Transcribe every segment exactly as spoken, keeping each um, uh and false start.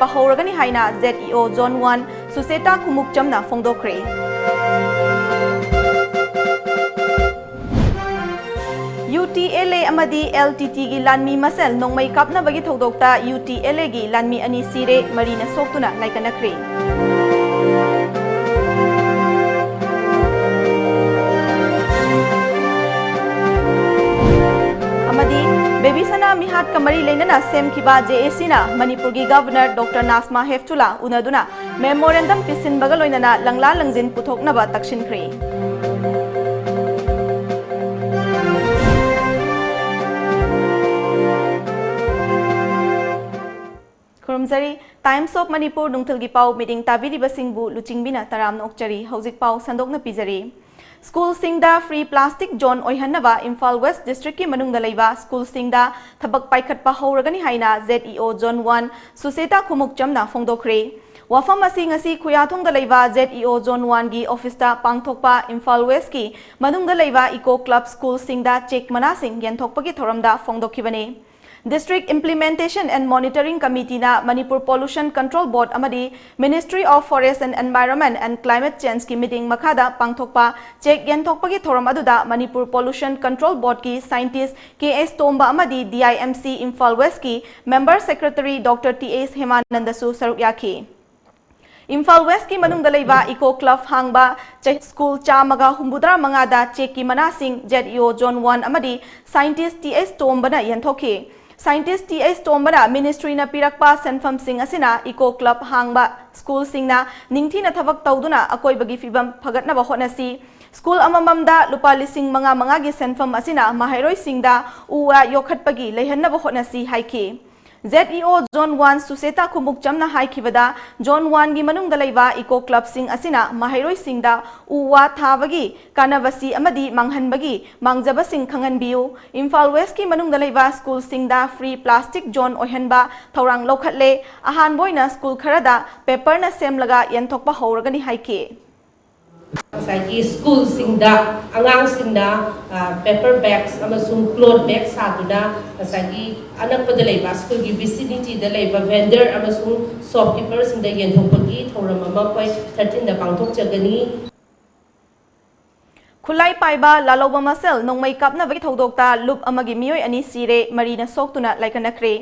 ꯍꯧꯔꯒꯅꯤ ꯍꯥꯏꯅ Z E O Zone One Sucheta ꯈꯨꯃꯨꯛꯆꯝꯅ ꯐꯣꯡꯗꯣꯛꯈ꯭ꯔꯦ꯫ U T L A ꯑꯃꯗꯤ L T T ꯒꯤ ꯂꯥꯟꯃꯤ ꯃꯁꯦꯜ ꯅꯣꯡꯃꯩ ꯀꯥꯞꯅꯕꯒꯤ ꯊꯧꯗꯣꯛꯇ U T L A ꯒꯤ ꯂꯥꯟꯃꯤ ꯑꯅꯤ ꯁꯤꯔꯦ, ꯃꯔꯤꯅ ꯁꯣꯛꯇꯨꯅ ꯂꯥꯏꯀꯠꯅꯈ꯭ꯔꯦ꯫ ꯑꯃꯗꯤ ꯕꯦꯕꯤ ꯁꯅꯥ ꯃꯤꯍꯥꯠꯀ ꯃꯔꯤ ꯂꯩꯅꯅ ꯁꯦꯝꯈꯤꯕ J A C ꯅ ꯃꯅꯤꯄꯨꯔꯒꯤ Governor Doctor ꯅꯥꯖꯃꯥ ꯍꯦꯞꯇꯨꯂꯥ ꯎꯅꯗꯨꯅ memorandum ꯄꯤꯁꯤꯟꯕꯒ ꯂꯣꯏꯅꯅ ꯂꯪꯂꯥ ꯂꯪꯖꯤꯟ ꯄꯨꯊꯣꯛꯅꯕ ꯇꯛꯁꯤꯟꯈ꯭ꯔꯦ꯫ ꯈꯨꯔꯨꯝꯖꯔꯤ꯫ Times of Manipur ꯅꯨꯡꯊꯤꯜꯒꯤ ꯄꯥꯎ meeting ꯇꯥꯕꯤꯔꯤꯕꯁꯤꯡꯕꯨ ꯂꯨꯆꯤꯡꯕꯤꯅ ꯇꯔꯥꯝꯅ ꯑꯣꯛꯆꯔꯤ꯫ ꯍꯧꯖꯤꯛ ꯄꯥꯎ ꯁꯟꯗꯣꯛꯅ ꯄꯤꯖꯔꯤ꯫ ꯁ꯭ꯀꯨꯜꯁꯤꯡꯗ free plastic zone ꯑꯣꯏꯍꯟꯅꯕ ꯏꯝꯐꯥꯜ West District ꯀꯤ ꯃꯅꯨꯡꯗ ꯂꯩꯕ ꯁ꯭ꯀꯨꯜꯁꯤꯡꯗ ꯊꯕꯛ ꯄꯥꯏꯈꯠꯄ ꯍꯧꯔꯒꯅꯤ ꯍꯥꯏꯅ Z E O Zone One Sucheta ꯈꯨꯃꯨꯛꯆꯝꯅ ꯐꯣꯡꯗꯣꯛꯈ꯭ꯔꯦ꯫ ꯋꯥꯐꯝ ꯑꯁꯤ ꯉꯁꯤ ꯈꯨꯌꯥꯊꯣꯡꯗ ꯂꯩꯕ Z E O Zone One ꯒꯤ office ꯇ ꯄꯥꯡꯊꯣꯛꯄ ꯏꯝꯐꯥꯜ West ꯀꯤ ꯃꯅꯨꯡꯗ ꯂꯩꯕ Eco Club ꯁ꯭ꯀꯨꯜꯁꯤꯡꯗ ꯆꯦꯛ ꯃꯅꯥꯁꯤꯡ ꯌꯦꯟꯊꯣꯛꯄꯒꯤ ꯊꯧꯔꯝꯗ ꯐꯣꯡꯗꯣꯛꯈꯤꯕꯅꯤ꯫ District Implementation and Monitoring Committee ꯅ Manipur Pollution Control Board ꯑꯃꯗꯤ Ministry of Forest and Environment and Climate Change ꯀꯤ ꯃꯤꯠꯌꯦꯡ ꯃꯈꯥꯗ ꯄꯥꯡꯊꯣꯛꯄ ꯆꯦꯛ ꯌꯦꯟꯊꯣꯛꯄꯒꯤ ꯊꯧꯔꯝ ꯑꯗꯨꯗ ꯃꯅꯤꯄꯨꯔ Pollution Control Board ꯀꯤ scientist K S ꯇꯣꯝꯕ ꯑꯃꯗꯤ D I M C Imphal West ꯀꯤ member secretary Doctor T S ꯍꯦꯃꯥꯅꯟꯗꯁꯨ ꯁꯔꯨꯛ ꯌꯥꯈꯤ꯫ ꯏꯝꯐꯥꯜ West ꯀꯤ ꯃꯅꯨꯡꯗ ꯂꯩꯕ Eco Club ꯍꯥꯡꯕ ꯆꯍꯤ ꯁ꯭ꯀꯨꯜ ꯆꯥꯝꯃꯒ ꯍꯨꯝꯐꯨꯇꯔꯥ ꯃꯉꯥꯗ ꯆꯦꯛꯀꯤ ꯃꯅꯥꯁꯤꯡ Z E O Zone One ꯑꯃꯗꯤ scientist T S ꯇꯣꯝꯕꯅ ꯌꯦꯟꯊꯣꯛꯈꯤ꯫ Scientist T S ꯇꯣꯝꯕꯅ ministry ꯅ ꯄꯤꯔꯛꯄ ꯁꯦꯟꯐꯝꯁꯤꯡ ꯑꯁꯤꯅ Eco Club ꯍꯥꯡꯕ ꯁ꯭ꯀꯨꯜꯁꯤꯡꯅ ꯅꯤꯡꯊꯤꯅ ꯊꯕꯛ ꯇꯧꯗꯨꯅ ꯑꯀꯣꯏꯕꯒꯤ ꯐꯤꯕꯝ ꯐꯒꯠꯅꯕ ꯍꯣꯠꯅꯁꯤ꯫ ꯁ꯭ꯀꯨꯜ ꯑꯃꯃꯝꯗ ꯂꯨꯄꯥ ꯂꯤꯁꯤꯡ ꯃꯉꯥ ꯃꯉꯥꯒꯤ ꯁꯦꯟꯐꯝ ꯑꯁꯤꯅ ꯃꯍꯩꯔꯣꯏꯁꯤꯡꯗ ꯎ ꯋꯥ ꯌꯣꯛꯈꯠꯄꯒꯤ ꯂꯩꯍꯟꯅꯕ ꯍꯣꯠꯅꯁꯤ ꯍꯥꯏꯈꯤ꯫ Z E O Zone One Sucheta ꯈꯨꯃꯨꯛꯆꯝꯅ ꯍꯥꯏꯈꯤꯕꯗ, Zone One ꯒꯤ ꯃꯅꯨꯡꯗ ꯂꯩꯕ Eco Club ꯁꯤꯡ ꯑꯁꯤꯅ ꯃꯍꯩꯔꯣꯏꯁꯤꯡꯗ ꯎ ꯋꯥ ꯊꯥꯕꯒꯤ ꯀꯥꯟꯅꯕꯁꯤ ꯑꯃꯗꯤ ꯃꯥꯡꯍꯟꯕꯒꯤ ꯃꯥꯡꯖꯕꯁꯤꯡ ꯈꯪꯍꯟꯕꯤꯌꯨ꯫ ꯏꯝꯐꯥꯜ West ꯀꯤ ꯃꯅꯨꯡꯗ ꯂꯩꯕ ꯁ꯭ꯀꯨꯜꯁꯤꯡꯗ free plastic zone ꯑꯣꯏꯍꯟꯕ ꯊꯧꯔꯥꯡ ꯂꯧꯈꯠꯂꯦ꯫ ꯑꯍꯥꯟꯕ ꯑꯣꯏꯅ ꯁ꯭ꯀꯨꯜ ꯈꯔꯗ paper ꯅ ꯁꯦꯝꯂꯒ ꯌꯦꯟꯊꯣꯛꯄ ꯍꯧꯔꯒꯅꯤ ꯍꯥꯏꯈꯤ꯫ ꯉꯁꯥꯏꯒꯤ ꯁ꯭ꯀꯨꯜꯁꯤꯡꯗ ꯑꯉꯥꯡꯁꯤꯡꯅ ꯄꯦꯄꯔ ꯕꯦꯒꯁ ꯑꯃꯁꯨꯡ ꯀ꯭ꯂꯣꯠ ꯕꯦꯒ ꯁꯥꯗꯨꯅ ꯉꯁꯥꯏꯒꯤ ꯑꯅꯛꯄꯗ ꯂꯩꯕ ꯁ꯭ꯀꯨꯜꯒꯤ ꯚꯤꯁꯤꯅꯤꯇꯤꯗ ꯂꯩꯕ ꯚꯦꯟꯗꯔ ꯑꯃꯁꯨꯡ ꯁꯣꯞꯀꯤꯄꯔꯁꯤꯡꯗ ꯌꯦꯟꯊꯣꯛꯄꯒꯤ ꯊꯧꯔꯝ ꯑꯃ ꯑꯩꯈꯣꯏ ꯊꯥꯔꯇꯤꯟꯗ ꯄꯥꯡꯊꯣꯛꯆꯒꯅꯤ꯫ ꯈꯨꯠꯂꯥꯏ ꯄꯥꯏꯕ ꯂꯥꯜꯍꯧꯕ ꯃꯁꯦꯜ ꯅꯣꯡꯃꯩ ꯀꯥꯞꯅꯕꯒꯤ ꯊꯧꯗꯣꯛꯇ ꯂꯨꯞ ꯑꯃꯒꯤ ꯃꯤꯑꯣꯏ ꯑꯅꯤ ꯁꯤꯔꯦ, ꯃꯔꯤꯅ ꯁꯣꯛꯇꯨꯅ ꯂꯥꯏꯀꯠꯅꯈ꯭ꯔꯦ꯫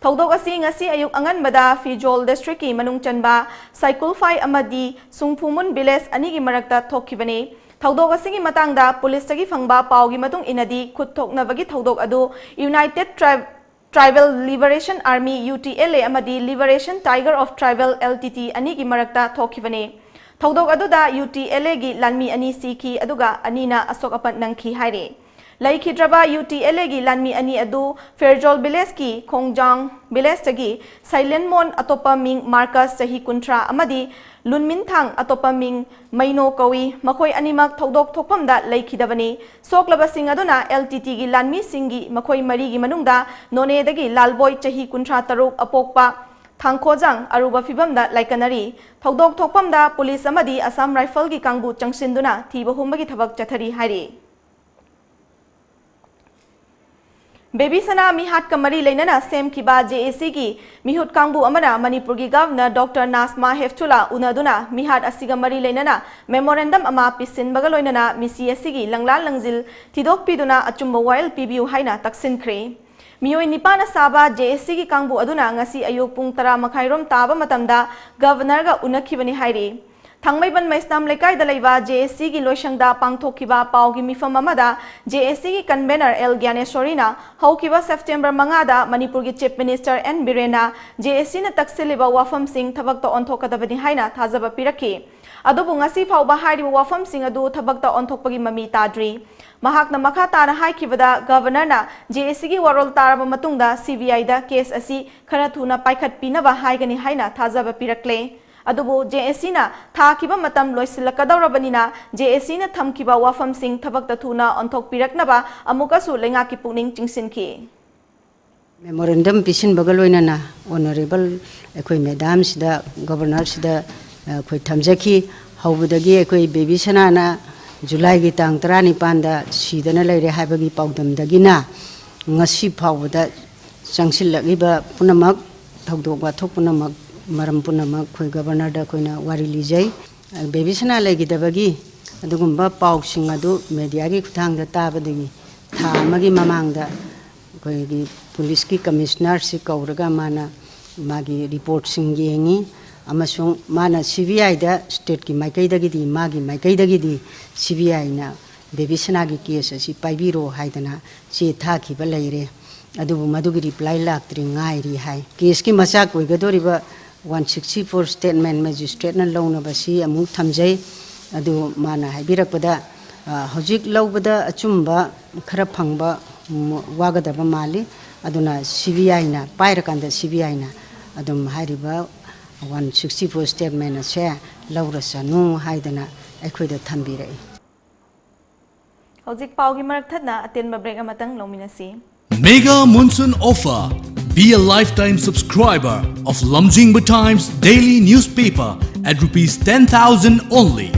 ꯊꯧꯗꯣꯛ ꯑꯁꯤ ꯉꯁꯤ ꯑꯌꯨꯛ ꯑꯉꯟꯕꯗ ꯐꯤꯖꯣꯜ ꯗꯤꯁꯇ꯭ꯔꯤꯛꯀꯤ ꯃꯅꯨꯡ ꯆꯟꯕ ꯁꯥꯏꯀꯨꯜꯐꯥꯏ ꯑꯃꯗꯤ ꯁꯨꯡꯐꯨꯃꯨꯟ ꯚꯤꯂꯦꯖ ꯑꯅꯤꯒꯤ ꯃꯔꯛꯇ ꯊꯣꯛꯈꯤꯕꯅꯤ꯫ ꯊꯧꯗꯣꯛ ꯑꯁꯤꯒꯤ ꯃꯇꯥꯡꯗ ꯄꯨꯂꯤꯁꯇꯒꯤ ꯐꯪꯕ ꯄꯥꯎꯒꯤ ꯃꯇꯨꯡ ꯏꯟꯅꯗꯤ, ꯈꯨꯠ ꯊꯣꯛꯅꯕꯒꯤ ꯊꯧꯗꯣꯛ ꯑꯗꯨ united tribal Tribal Liberation Army, U T L A, ꯑꯃꯗꯤ Liberation Tiger of Tribal, L T T, ꯑꯅꯤꯒꯤ ꯃꯔꯛꯇ ꯊꯣꯛꯈꯤꯕꯅꯤ꯫ ꯊꯧꯗꯣꯛ ꯑꯗꯨꯗ ꯌꯨ ꯇꯤ ꯑꯦꯜ ꯑꯦꯒꯤ ꯂꯥꯟꯃꯤ ꯑꯅꯤ ꯁꯤꯈꯤ, ꯑꯗꯨꯒ ꯑꯅꯤꯅ ꯑꯁꯣꯛ ꯑꯄꯟ ꯅꯪꯈꯤ ꯍꯥꯏꯔꯤ꯫ ꯂꯩꯈꯤꯗ꯭ꯔꯕ ꯌꯨ ꯇꯤ ꯑꯦꯜ ꯑꯦꯒꯤ ꯂꯥꯟꯃꯤ ꯑꯅꯤ ꯑꯗꯨ ꯐꯦꯔꯖꯣꯜ ꯚꯤꯂꯦꯖꯀꯤ ꯈꯣꯡꯖꯥꯡ ꯚꯤꯂꯦꯖꯇꯒꯤ ꯁꯥꯏꯂꯦꯟꯃꯣꯟ, ꯑꯇꯣꯞꯄ ꯃꯤꯡ ꯃꯥꯔꯀꯁ, ꯆꯍꯤ ꯀꯨꯟꯊ꯭ꯔꯥ, ꯑꯃꯗꯤ ꯂꯨꯟꯃꯤꯟꯊꯥꯡ, ꯑꯇꯣꯞꯄ ꯃꯤꯡ ꯃꯩꯅꯣ ꯀꯧꯏ꯫ ꯃꯈꯣꯏ ꯑꯅꯤꯃꯛ ꯊꯧꯗꯣꯛ ꯊꯣꯛꯐꯝꯗ ꯂꯩꯈꯤꯗꯕꯅꯤ꯫ ꯁꯣꯛꯂꯕꯁꯤꯡ ꯑꯗꯨꯅ ꯑꯦꯜ ꯇꯤ ꯇꯤꯒꯤ ꯂꯥꯟꯃꯤꯁꯤꯡꯒꯤ ꯃꯈꯣꯏ ꯃꯔꯤꯒꯤ ꯃꯅꯨꯡꯗ ꯅꯣꯅꯦꯗꯒꯤ ꯂꯥꯜꯕꯣꯏ, ꯆꯍꯤ ꯀꯨꯟꯊ꯭ꯔꯥ ꯇꯔꯨꯛ, ꯑꯄꯣꯛꯄ ꯊꯥꯡꯈꯣꯖꯥꯡ, ꯑꯔꯨꯕ ꯐꯤꯚꯝꯗ ꯂꯥꯏꯀꯠꯅꯔꯤ꯫ ꯊꯧꯗꯣꯛ ꯊꯣꯛꯐꯝꯗ ꯄꯨꯂꯤꯁ ꯑꯃꯗꯤ ꯑꯁꯥꯝ ꯔꯥꯏꯐꯜꯒꯤ ꯀꯥꯡꯕꯨ ꯆꯪꯁꯤꯟꯗꯨꯅ ꯊꯤꯕ ꯍꯨꯝꯕꯒꯤ ꯊꯕꯛ ꯆꯠꯊꯔꯤ ꯍꯥꯏꯔꯤ꯫ ꯕꯦꯕꯤ ꯁꯅꯥ ꯃꯤꯍꯥꯠꯀ ꯃꯔꯤ ꯂꯩꯅꯅ ꯁꯦꯝꯈꯤꯕ ꯖꯦ ꯑꯦ ꯁꯤꯒꯤ ꯃꯤꯍꯨꯠ ꯀꯥꯡꯕꯨ ꯑꯃꯅ ꯃꯅꯤꯄꯨꯔꯒꯤ ꯒꯚꯔꯅꯔ ꯗꯣꯛꯇꯔ ꯅꯥꯖꯃꯥ ꯍꯦꯞꯇꯨꯂꯥ ꯎꯅꯗꯨꯅ ꯃꯤꯍꯥꯠ ꯑꯁꯤꯒ ꯃꯔꯤ ꯂꯩꯅꯅ ꯃꯦꯃꯣꯔꯦꯟꯗꯝ ꯑꯃ ꯄꯤꯁꯤꯟꯕꯒ ꯂꯣꯏꯅꯅ ꯃꯤꯁꯤ ꯑꯁꯤꯒꯤ ꯂꯪꯂꯥ ꯂꯪꯖꯤꯜ ꯊꯤꯗꯣꯛꯄꯤꯗꯨꯅ ꯑꯆꯨꯝꯕ ꯋꯥꯌꯦꯜ ꯄꯤꯕꯤꯌꯨ ꯍꯥꯏꯅ ꯇꯛꯁꯤꯟꯈ꯭ꯔꯦ꯫ ꯃꯤꯑꯣꯏ ꯅꯤꯄꯥꯟꯅ ꯁꯥꯕ ꯖꯦ ꯑꯦ ꯁꯤꯒꯤ ꯀꯥꯡꯕꯨ ꯑꯗꯨꯅ ꯉꯁꯤ ꯑꯌꯨꯛ ꯄꯨꯡ ꯇꯔꯥ ꯃꯈꯥꯏꯔꯣꯝ ꯇꯥꯕ ꯃꯇꯝꯗ ꯒꯚꯔꯅꯔꯒ ꯎꯅꯈꯤꯕꯅꯤ ꯍꯥꯏꯔꯤ꯫ ꯊꯥꯡꯃꯩꯕꯟ ꯃꯩꯁꯅꯥꯝ ꯂꯩꯀꯥꯏꯗ ꯂꯩꯕ ꯖꯦ ꯑꯦ ꯁꯤꯒꯤ ꯂꯣꯏꯁꯪꯗ ꯄꯥꯡꯊꯣꯛꯈꯤꯕ ꯄꯥꯎꯒꯤ ꯃꯤꯐꯝ ꯑꯃꯗ ꯖꯦ ꯑꯦ ꯁꯤꯒꯤ ꯀꯟꯚꯦꯅꯔ ꯑꯦꯜ ꯒ꯭ꯌꯥꯅꯦꯁꯣꯔꯤꯅ ꯍꯧꯈꯤꯕ ꯁꯦꯞꯇꯦꯝꯕꯔ ꯃꯉꯥꯗ ꯃꯅꯤꯄꯨꯔꯒꯤ ꯆꯤꯐ ꯃꯤꯅꯤꯁꯇꯔ ꯑꯦꯟ ꯕꯤꯔꯦꯟꯅ ꯖꯦ ꯑꯦ ꯁꯤꯅ ꯇꯛꯁꯤꯜꯂꯤꯕ ꯋꯥꯐꯝꯁꯤꯡ ꯊꯕꯛꯇ ꯑꯣꯟꯊꯣꯛꯀꯗꯕꯅꯤ ꯍꯥꯏꯅ ꯊꯥꯖꯕ ꯄꯤꯔꯛꯈꯤ꯫ ꯑꯗꯨꯕꯨ ꯉꯁꯤ ꯐꯥꯎꯕ ꯍꯥꯏꯔꯤꯕ ꯋꯥꯐꯝꯁꯤꯡ ꯑꯗꯨ ꯊꯕꯛꯇ ꯑꯣꯟꯊꯣꯛꯄꯒꯤ ꯃꯃꯤ ꯇꯥꯗ꯭ꯔꯤ꯫ ꯃꯍꯥꯛꯅ ꯃꯈꯥ ꯇꯥꯅ ꯍꯥꯏꯈꯤꯕꯗ, ꯒꯚꯔꯅꯔꯅ ꯖꯦ ꯑꯦ ꯁꯤꯒꯤ ꯋꯥꯔꯣꯜ ꯇꯥꯔꯕ ꯃꯇꯨꯡꯗ ꯁꯤ ꯕꯤ ꯑꯥꯏꯗ ꯀꯦꯁ ꯑꯁꯤ ꯈꯔ ꯊꯨꯅ ꯄꯥꯏꯈꯠꯄꯤꯅꯕ ꯍꯥꯏꯒꯅꯤ ꯍꯥꯏꯅ ꯊꯥꯖꯕ ꯄꯤꯔꯛꯂꯦ꯫ ꯑꯗꯨꯕꯨ ꯖꯦ ꯑꯦ ꯁꯤꯅ ꯊꯥꯈꯤꯕ ꯃꯇꯝ ꯂꯣꯏꯁꯤꯜꯂꯛꯀꯗꯧꯔꯕꯅꯤꯅ ꯖꯦ ꯑꯦ ꯁꯤꯅ ꯊꯝꯈꯤꯕ ꯋꯥꯐꯝꯁꯤꯡ ꯊꯕꯛꯇ ꯊꯨꯅ ꯑꯣꯟꯊꯣꯛꯄꯤꯔꯛꯅꯕ ꯑꯃꯨꯛꯀꯁꯨ ꯂꯩꯉꯥꯛꯀꯤ ꯄꯨꯛꯅꯤꯡ ꯆꯤꯡꯁꯤꯟꯈꯤ꯫ ꯃꯦꯃꯣꯔꯦꯟꯗꯝ ꯄꯤꯁꯤꯟꯕꯒ ꯂꯣꯏꯅꯅ ꯑꯣꯅꯔꯦꯕꯜ ꯑꯩꯈꯣꯏ ꯃꯦꯗꯥꯝꯁꯤꯗ, ꯒꯕꯔꯅꯔꯁꯤꯗ ꯑꯩꯈꯣꯏ ꯊꯝꯖꯈꯤ꯫ ꯍꯧꯕꯗꯒꯤ ꯑꯩꯈꯣꯏ ꯕꯦꯕꯤ ꯁꯅꯥꯅ ꯖꯨꯂꯥꯏꯒꯤ ꯇꯥꯡ ꯇꯔꯥꯅꯤꯄꯥꯟꯗ ꯁꯤꯗꯅ ꯂꯩꯔꯦ ꯍꯥꯏꯕꯒꯤ ꯄꯥꯎꯗꯝꯗꯒꯤꯅ ꯉꯁꯤ ꯐꯥꯎꯕꯗ ꯆꯪꯁꯤꯜꯂꯛꯂꯤꯕ ꯄꯨꯝꯅꯃꯛ, ꯊꯧꯗꯣꯛ ꯋꯥꯊꯣꯛ ꯄꯨꯝꯅꯃꯛ, ꯃꯔꯝ ꯄꯨꯝꯅꯃꯛ ꯑꯩꯈꯣꯏ ꯒꯕꯔꯅꯔꯗ ꯑꯩꯈꯣꯏꯅ ꯋꯥꯔꯤ ꯂꯤꯖꯩ꯫ ꯕꯦꯕꯤ ꯁꯅꯥ ꯂꯩꯈꯤꯗꯕꯒꯤ ꯑꯗꯨꯒꯨꯝꯕ ꯄꯥꯎꯁꯤꯡ ꯑꯗꯨ ꯃꯦꯗꯤꯌꯥꯒꯤ ꯈꯨꯠꯊꯥꯡꯗ ꯇꯥꯕꯗꯒꯤ ꯊꯥ ꯑꯃꯒꯤ ꯃꯃꯥꯡꯗ ꯑꯩꯈꯣꯏꯒꯤ ꯄꯨꯂꯤꯁꯀꯤ ꯀꯃꯤꯁꯅꯔꯁꯤ ꯀꯧꯔꯒ ꯃꯥꯅ ꯃꯥꯒꯤ ꯔꯤꯄꯣꯔꯠꯁꯤꯡ ꯌꯦꯡꯉꯤ, ꯑꯃꯁꯨꯡ ꯃꯥꯅ ꯁꯤ ꯕꯤ ꯑꯥꯏꯗ, ꯁ꯭ꯇꯦꯠꯀꯤ ꯃꯥꯏꯀꯩꯗꯒꯤꯗꯤ, ꯃꯥꯒꯤ ꯃꯥꯏꯀꯩꯗꯒꯤꯗꯤ ꯁꯤ ꯕꯤ ꯑꯥꯏꯅ ꯕꯦꯕꯤ ꯁꯅꯥꯒꯤ ꯀꯦꯁ ꯑꯁꯤ ꯄꯥꯏꯕꯤꯔꯣ ꯍꯥꯏꯗꯅ ꯆꯦ ꯊꯥꯈꯤꯕ ꯂꯩꯔꯦ꯫ ꯑꯗꯨꯕꯨ ꯃꯗꯨꯒꯤ ꯔꯤꯄ꯭ꯂꯥꯏ ꯂꯥꯛꯇ꯭ꯔꯤ, ꯉꯥꯏꯔꯤ ꯍꯥꯏ꯫ ꯀꯦꯁꯀꯤ ꯃꯆꯥꯛ ꯑꯣꯏꯒꯗꯧꯔꯤꯕ ꯋꯥꯟ ꯁꯤꯛꯁꯇꯤ ꯐꯣꯔ ꯁ꯭ꯇꯦꯠꯃꯦꯟ ꯃꯦꯖꯤꯁꯇ꯭ꯔꯦꯠꯅ ꯂꯧꯅꯕꯁꯤ ꯑꯃꯨꯛ ꯊꯝꯖꯩ꯫ ꯑꯗꯨ ꯃꯥꯅ ꯍꯥꯏꯕꯤꯔꯛꯄꯗ, ꯑ, ꯍꯧꯖꯤꯛ ꯂꯧꯕꯗ ꯑꯆꯨꯝꯕ ꯈꯔ ꯐꯪꯕ, ꯎꯝ, ꯋꯥꯒꯗꯕ ꯃꯥꯜꯂꯤ꯫ ꯑꯗꯨꯅ ꯁꯤ ꯕꯤ ꯑꯥꯏꯅ ꯄꯥꯏꯔꯀꯥꯟꯗ ꯁꯤ ꯕꯤ ꯑꯥꯏꯅ ꯑꯗꯨꯝ ꯍꯥꯏꯔꯤꯕ ꯋꯥꯟ ꯁꯤꯛꯁꯇꯤ ꯐꯣꯔ ꯁ꯭ꯇꯦꯠꯃꯦꯟ ꯑꯁꯦ ꯂꯧꯔꯁꯅꯨ ꯍꯥꯏꯗꯅ ꯑꯩꯈꯣꯏꯗ ꯊꯝꯕꯤꯔꯛꯏ꯫ ꯍꯧꯖꯤꯛ ꯄꯥꯎꯒꯤ ꯃꯔꯛ ꯊꯠꯅ ꯑꯇꯦꯟꯕ ꯕ꯭ꯔꯦꯛ ꯑꯃꯇꯪ ꯂꯧꯃꯤꯟꯅꯁꯤ꯫ Mega Monsoon Offer. Be a lifetime subscriber of Lamjingba Times daily newspaper at rupees ten thousand only.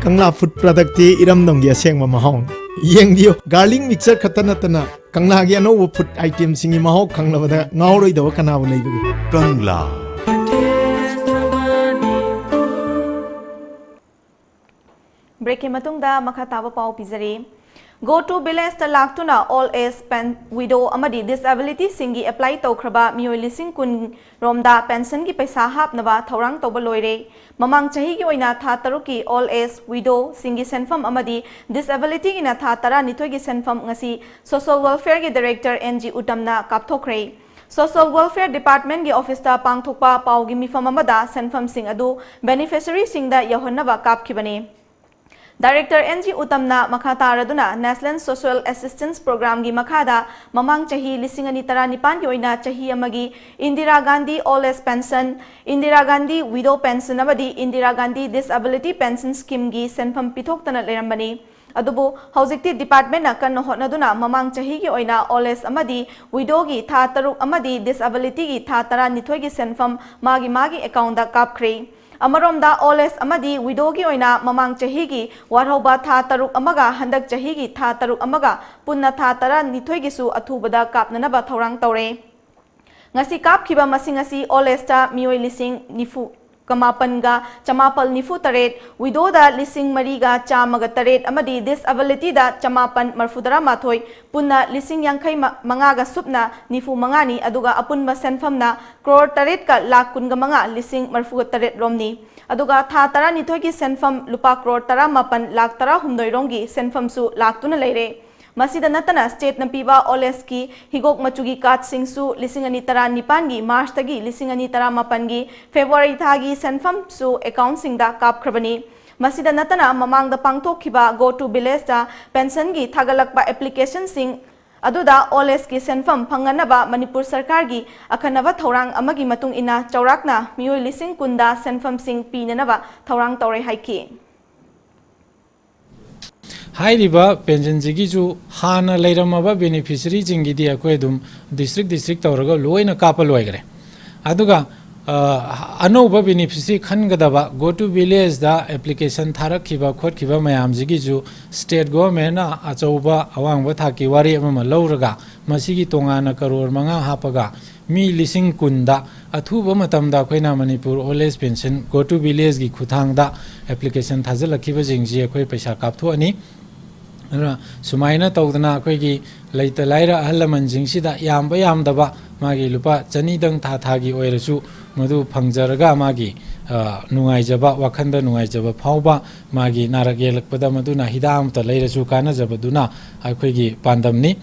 Kangla food ꯄ꯭ꯔꯗꯛꯇꯤ ꯏꯔꯝꯗꯝꯒꯤ ꯑꯁꯦꯡꯕ ꯃꯍꯥꯎꯅꯤ꯫ ꯌꯦꯡꯕꯤꯌꯨ, ꯒꯥꯔꯂꯤꯛ ꯃꯤꯛꯆꯔ ꯈꯛꯇ ꯅꯠꯇꯅ ꯀꯪꯂꯥꯒꯤ ꯑꯅꯧꯕ ꯐꯨꯗ ꯑꯥꯏꯇꯦꯝꯁꯤꯡꯒꯤ ꯃꯍꯥꯎ ꯈꯪꯂꯕꯗ ꯉꯥꯎꯔꯣꯏꯗꯕ ꯀꯅꯥꯕꯨ ꯂꯩꯕꯒꯦ? ꯀꯪꯂꯥ꯫ ꯕ꯭ꯔꯦꯛꯀꯤ ꯃꯇꯨꯡꯗ ꯃꯈꯥ ꯇꯥꯕ ꯄꯥꯎ ꯄꯤꯖꯔꯤ꯫ Go to Village ꯇ ꯂꯥꯛꯇꯨꯅ Old Age, Pen-, Widow ꯑꯃꯗꯤ Disability ꯁꯤꯡꯒꯤ apply ꯇꯧꯈ꯭ꯔꯕ ꯃꯤꯑꯣꯏ ꯂꯤꯁꯤꯡ ꯀꯨꯟ ꯔꯣꯝꯗ pension ꯒꯤ ꯄꯩꯁꯥ ꯍꯥꯞꯅꯕ ꯊꯧꯔꯥꯡ ꯇꯧꯕ ꯂꯣꯏꯔꯦ꯫ ꯃꯃꯥꯡ ꯆꯍꯤꯒꯤ ꯑꯣꯏꯅ ꯊꯥ ꯇꯔꯨꯛꯀꯤ Old Age, Widow ꯁꯤꯡꯒꯤ ꯁꯦꯟꯐꯝ ꯑꯃꯗꯤ Disability ꯒꯤꯅ ꯊꯥ ꯇꯔꯥꯅꯤꯊꯣꯏꯒꯤ ꯁꯦꯟꯐꯝ ꯉꯁꯤ Social Welfare ꯒꯤ Director N G ꯎꯇꯝꯅ ꯀꯥꯞꯊꯣꯛꯈ꯭ꯔꯦ꯫ Social Welfare Department ꯀꯤ office ꯇ ꯄꯥꯡꯊꯣꯛꯄ ꯄꯥꯎꯒꯤ ꯃꯤꯐꯝ ꯑꯃꯗ ꯁꯦꯟꯐꯝꯁꯤꯡ ꯑꯗꯨ beneficiary ꯁꯤꯡꯗ ꯌꯧꯍꯟꯅꯕ ꯀꯥꯞꯈꯤꯕꯅꯤ꯫ Director N G ꯎꯇꯝꯅ ꯃꯈꯥ ꯇꯥꯔꯗꯨꯅ National Social Assistance Program ꯒꯤ ꯃꯈꯥꯗ ꯃꯃꯥꯡ ꯆꯍꯤ ꯂꯤꯁꯤꯡ ꯑꯅꯤ ꯇꯔꯥꯅꯤꯄꯥꯟꯒꯤ ꯑꯣꯏꯅ ꯆꯍꯤ ꯑꯃꯒꯤ Indira Gandhi Old Age Pension, Indira Gandhi Widow Pension ꯑꯃꯗꯤ Indira Gandhi Disability Pension Scheme ꯒꯤ ꯁꯦꯟꯐꯝ ꯄꯤꯊꯣꯛꯇꯅ ꯂꯩꯔꯝꯕꯅꯤ꯫ ꯑꯗꯨꯕꯨ ꯍꯧꯖꯤꯛꯇꯤ department ꯅ ꯀꯟꯅ ꯍꯣꯠꯅꯗꯨꯅ ꯃꯃꯥꯡ ꯆꯍꯤꯒꯤ ꯑꯣꯏꯅ Old Age ꯑꯃꯗꯤ Widow ꯒꯤ ꯊꯥ ꯇꯔꯨꯛ ꯑꯃꯗꯤ Disability ꯒꯤ ꯊꯥ ꯇꯔꯥꯅꯤꯊꯣꯏꯒꯤ ꯁꯦꯟꯐꯝ ꯃꯥꯒꯤ ꯃꯥꯒꯤ account ꯗ ꯀꯥꯞꯈ꯭ꯔꯦ꯫ ꯑꯃꯔꯣꯝꯗ Old Age ꯑꯃꯗꯤ Widow ꯒꯤ ꯑꯣꯏꯅ ꯃꯃꯥꯡ ꯆꯍꯤꯒꯤ ꯋꯥꯠꯍꯧꯕ ꯊꯥ ꯇꯔꯨꯛ ꯑꯃꯒ ꯍꯟꯗꯛ ꯆꯍꯤꯒꯤ ꯊꯥ ꯇꯔꯨꯛ ꯑꯃꯒ ꯄꯨꯟꯅ ꯊꯥ ꯇꯔꯥꯅꯤꯊꯣꯏꯒꯤꯁꯨ ꯑꯊꯨꯕꯗ ꯀꯥꯞꯅꯅꯕ ꯊꯧꯔꯥꯡ ꯇꯧꯔꯦ꯫ ꯉꯁꯤ ꯀꯥꯞꯈꯤꯕ ꯃꯁꯤꯡ ꯑꯁꯤ Old Age ꯇ ꯃꯤꯑꯣꯏ ꯂꯤꯁꯤꯡ ꯅꯤꯐꯨ ꯃꯥꯄꯟꯒ ꯆꯃꯥꯄꯜ ꯅꯤꯐꯨ ꯇꯔꯦꯠ, Widow ꯗ ꯂꯤꯁꯤꯡ ꯃꯔꯤꯒ ꯆꯥꯝꯃꯒ ꯇꯔꯦꯠ ꯑꯃꯗꯤ Disability ꯗ ꯆꯃꯥꯄꯟ ꯃꯔꯐꯨ ꯇꯔꯥ ꯃꯥꯊꯣꯏ, ꯄꯨꯟꯅ ꯂꯤꯁꯤꯡ ꯌꯥꯡꯈꯩ ꯃꯉꯥꯒ ꯁꯨꯞꯅ ꯅꯤꯐꯨ ꯃꯉꯥꯅꯤ, ꯑꯗꯨꯒ ꯑꯄꯨꯟꯕ ꯁꯦꯟꯐꯝꯅ ꯀ꯭ꯔꯣꯔ ꯇꯔꯦꯠꯀ ꯂꯥꯈ ꯀꯨꯟꯒ ꯃꯉꯥ ꯂꯤꯁꯤꯡ ꯃꯔꯐꯨꯒ ꯇꯔꯦꯠ ꯔꯣꯝꯅꯤ꯫ ꯑꯗꯨꯒ ꯊꯥ ꯇꯔꯥꯅꯤꯊꯣꯏꯒꯤ ꯁꯦꯟꯐꯝ ꯂꯨꯄꯥ ꯀ꯭ꯔꯣꯔ ꯇꯔꯥꯃꯥꯄꯟ ꯂꯥꯈ ꯇꯔꯥꯍꯨꯝꯗꯣꯏ ꯔꯣꯝꯒꯤ ꯁꯦꯟꯐꯝꯁꯨ ꯂꯥꯛꯇꯨꯅ ꯂꯩꯔꯦ꯫ ꯃꯁꯤꯗ ꯅꯠꯇꯅ state ꯅ ꯄꯤꯕ Old Age ꯀꯤ ꯍꯤꯒꯣꯛ ꯃꯆꯨꯒꯤ card ꯁꯤꯡꯁꯨ ꯂꯤꯁꯤꯡ ꯑꯅꯤ ꯇꯔꯥꯅꯤꯄꯥꯟꯒꯤ March ꯇꯒꯤ ꯂꯤꯁꯤꯡ ꯑꯅꯤ ꯇꯔꯥꯃꯥꯄꯟꯒꯤ February ꯊꯥꯒꯤ ꯁꯦꯟꯐꯝꯁꯨ account ꯁꯤꯡꯗ ꯀꯥꯞꯈ꯭ꯔꯕꯅꯤ꯫ ꯃꯁꯤꯗ ꯅꯠꯇꯅ ꯃꯃꯥꯡꯗ ꯄꯥꯡꯊꯣꯛꯈꯤꯕ Go to Village ꯇ pension ꯒꯤ ꯊꯥꯒꯠꯂꯛꯄ application ꯁꯤꯡ ꯑꯗꯨꯗ Old Age ꯀꯤ ꯁꯦꯟꯐꯝ ꯐꯪꯅꯅꯕ ꯃꯅꯤꯄꯨꯔ ꯁꯔꯀꯥꯔꯒꯤ ꯑꯈꯟꯅꯕ ꯊꯧꯔꯥꯡ ꯑꯃꯒꯤ ꯃꯇꯨꯡ ꯏꯟꯅ ꯆꯥꯎꯔꯥꯛꯅ ꯃꯤꯑꯣꯏ ꯂꯤꯁꯤꯡ ꯀꯨꯟꯗ ꯁꯦꯟꯐꯝꯁꯤꯡ ꯄꯤꯅꯅꯕ ꯊꯧꯔꯥꯡ ꯇꯧꯔꯦ ꯍꯥꯏꯈꯤ꯫ ꯍꯥꯏꯔꯤꯕ pension ꯁꯤꯒꯤꯁꯨ ꯍꯥꯟꯅ ꯂꯩꯔꯝꯃꯕ beneficiary ꯁꯤꯡꯒꯤꯗꯤ ꯑꯩꯈꯣꯏ ꯑꯗꯨꯝ district district ꯇꯧꯔꯒ ꯂꯣꯏꯅ ꯀꯥꯞꯄ ꯂꯣꯏꯈ꯭ꯔꯦ꯫ ꯑꯗꯨꯒ ꯑ, ꯑꯅꯧꯕ beneficiary ꯈꯟꯒꯗꯕ Go to Village the application ꯊꯥꯔꯛꯈꯤꯕ ꯈꯣꯠꯈꯤꯕ ꯃꯌꯥꯝꯁꯤꯒꯤꯁꯨ state government ꯅ ꯑꯆꯧꯕ ꯑꯋꯥꯡꯕ ꯊꯥꯛꯀꯤ ꯋꯥꯔꯦꯞ ꯑꯃ ꯂꯧꯔꯒ ꯃꯁꯤꯒꯤ ꯇꯣꯉꯥꯟꯅ ꯀꯔꯣꯔ ꯃꯉꯥ ꯍꯥꯞꯄꯒ ꯃꯤ ꯂꯤꯁꯤꯡ ꯀꯨꯟꯗ ꯑꯊꯨꯕ ꯃꯇꯝꯗ ꯑꯩꯈꯣꯏꯅ Manipur Old Age Pension Go to Village ꯀꯤ ꯈꯨꯠꯊꯥꯡꯗ application ꯊꯥꯖꯤꯜꯂꯛꯈꯤꯕꯁꯤꯡꯁꯤ ꯑꯩꯈꯣꯏ ꯄꯩꯁꯥ ꯀꯥꯞꯊꯣꯛꯑꯅꯤ꯫ ꯑꯗꯨꯅ ꯁꯨꯃꯥꯏꯅ ꯇꯧꯗꯅ ꯑꯩꯈꯣꯏꯒꯤ ꯂꯩꯇ ꯂꯥꯏꯔ ꯑꯍꯜ ꯂꯃꯟꯁꯤꯡꯁꯤꯗ ꯌꯥꯝꯕ ꯌꯥꯝꯗꯕ ꯃꯥꯒꯤ ꯂꯨꯄꯥ ꯆꯅꯤꯗꯪ ꯊꯥ ꯊꯥꯒꯤ ꯑꯣꯏꯔꯁꯨ ꯃꯗꯨ ꯐꯪꯖꯔꯒ ꯃꯥꯒꯤ, ꯑ, ꯅꯨꯡꯉꯥꯏꯖꯕ, ꯋꯥꯈꯜꯗ ꯅꯨꯡꯉꯥꯏꯖꯕ ꯐꯥꯎꯕ, ꯃꯥꯒꯤ ꯅꯥꯔꯛ ꯌꯦꯛꯂꯛꯄꯗ ꯃꯗꯨꯅ ꯍꯤꯗꯥꯛ ꯑꯃꯇ ꯂꯩꯔꯁꯨ ꯀꯥꯟꯅꯖꯕꯗꯨꯅ ꯑꯩꯈꯣꯏꯒꯤ ꯄꯥꯟꯗꯝꯅꯤ꯫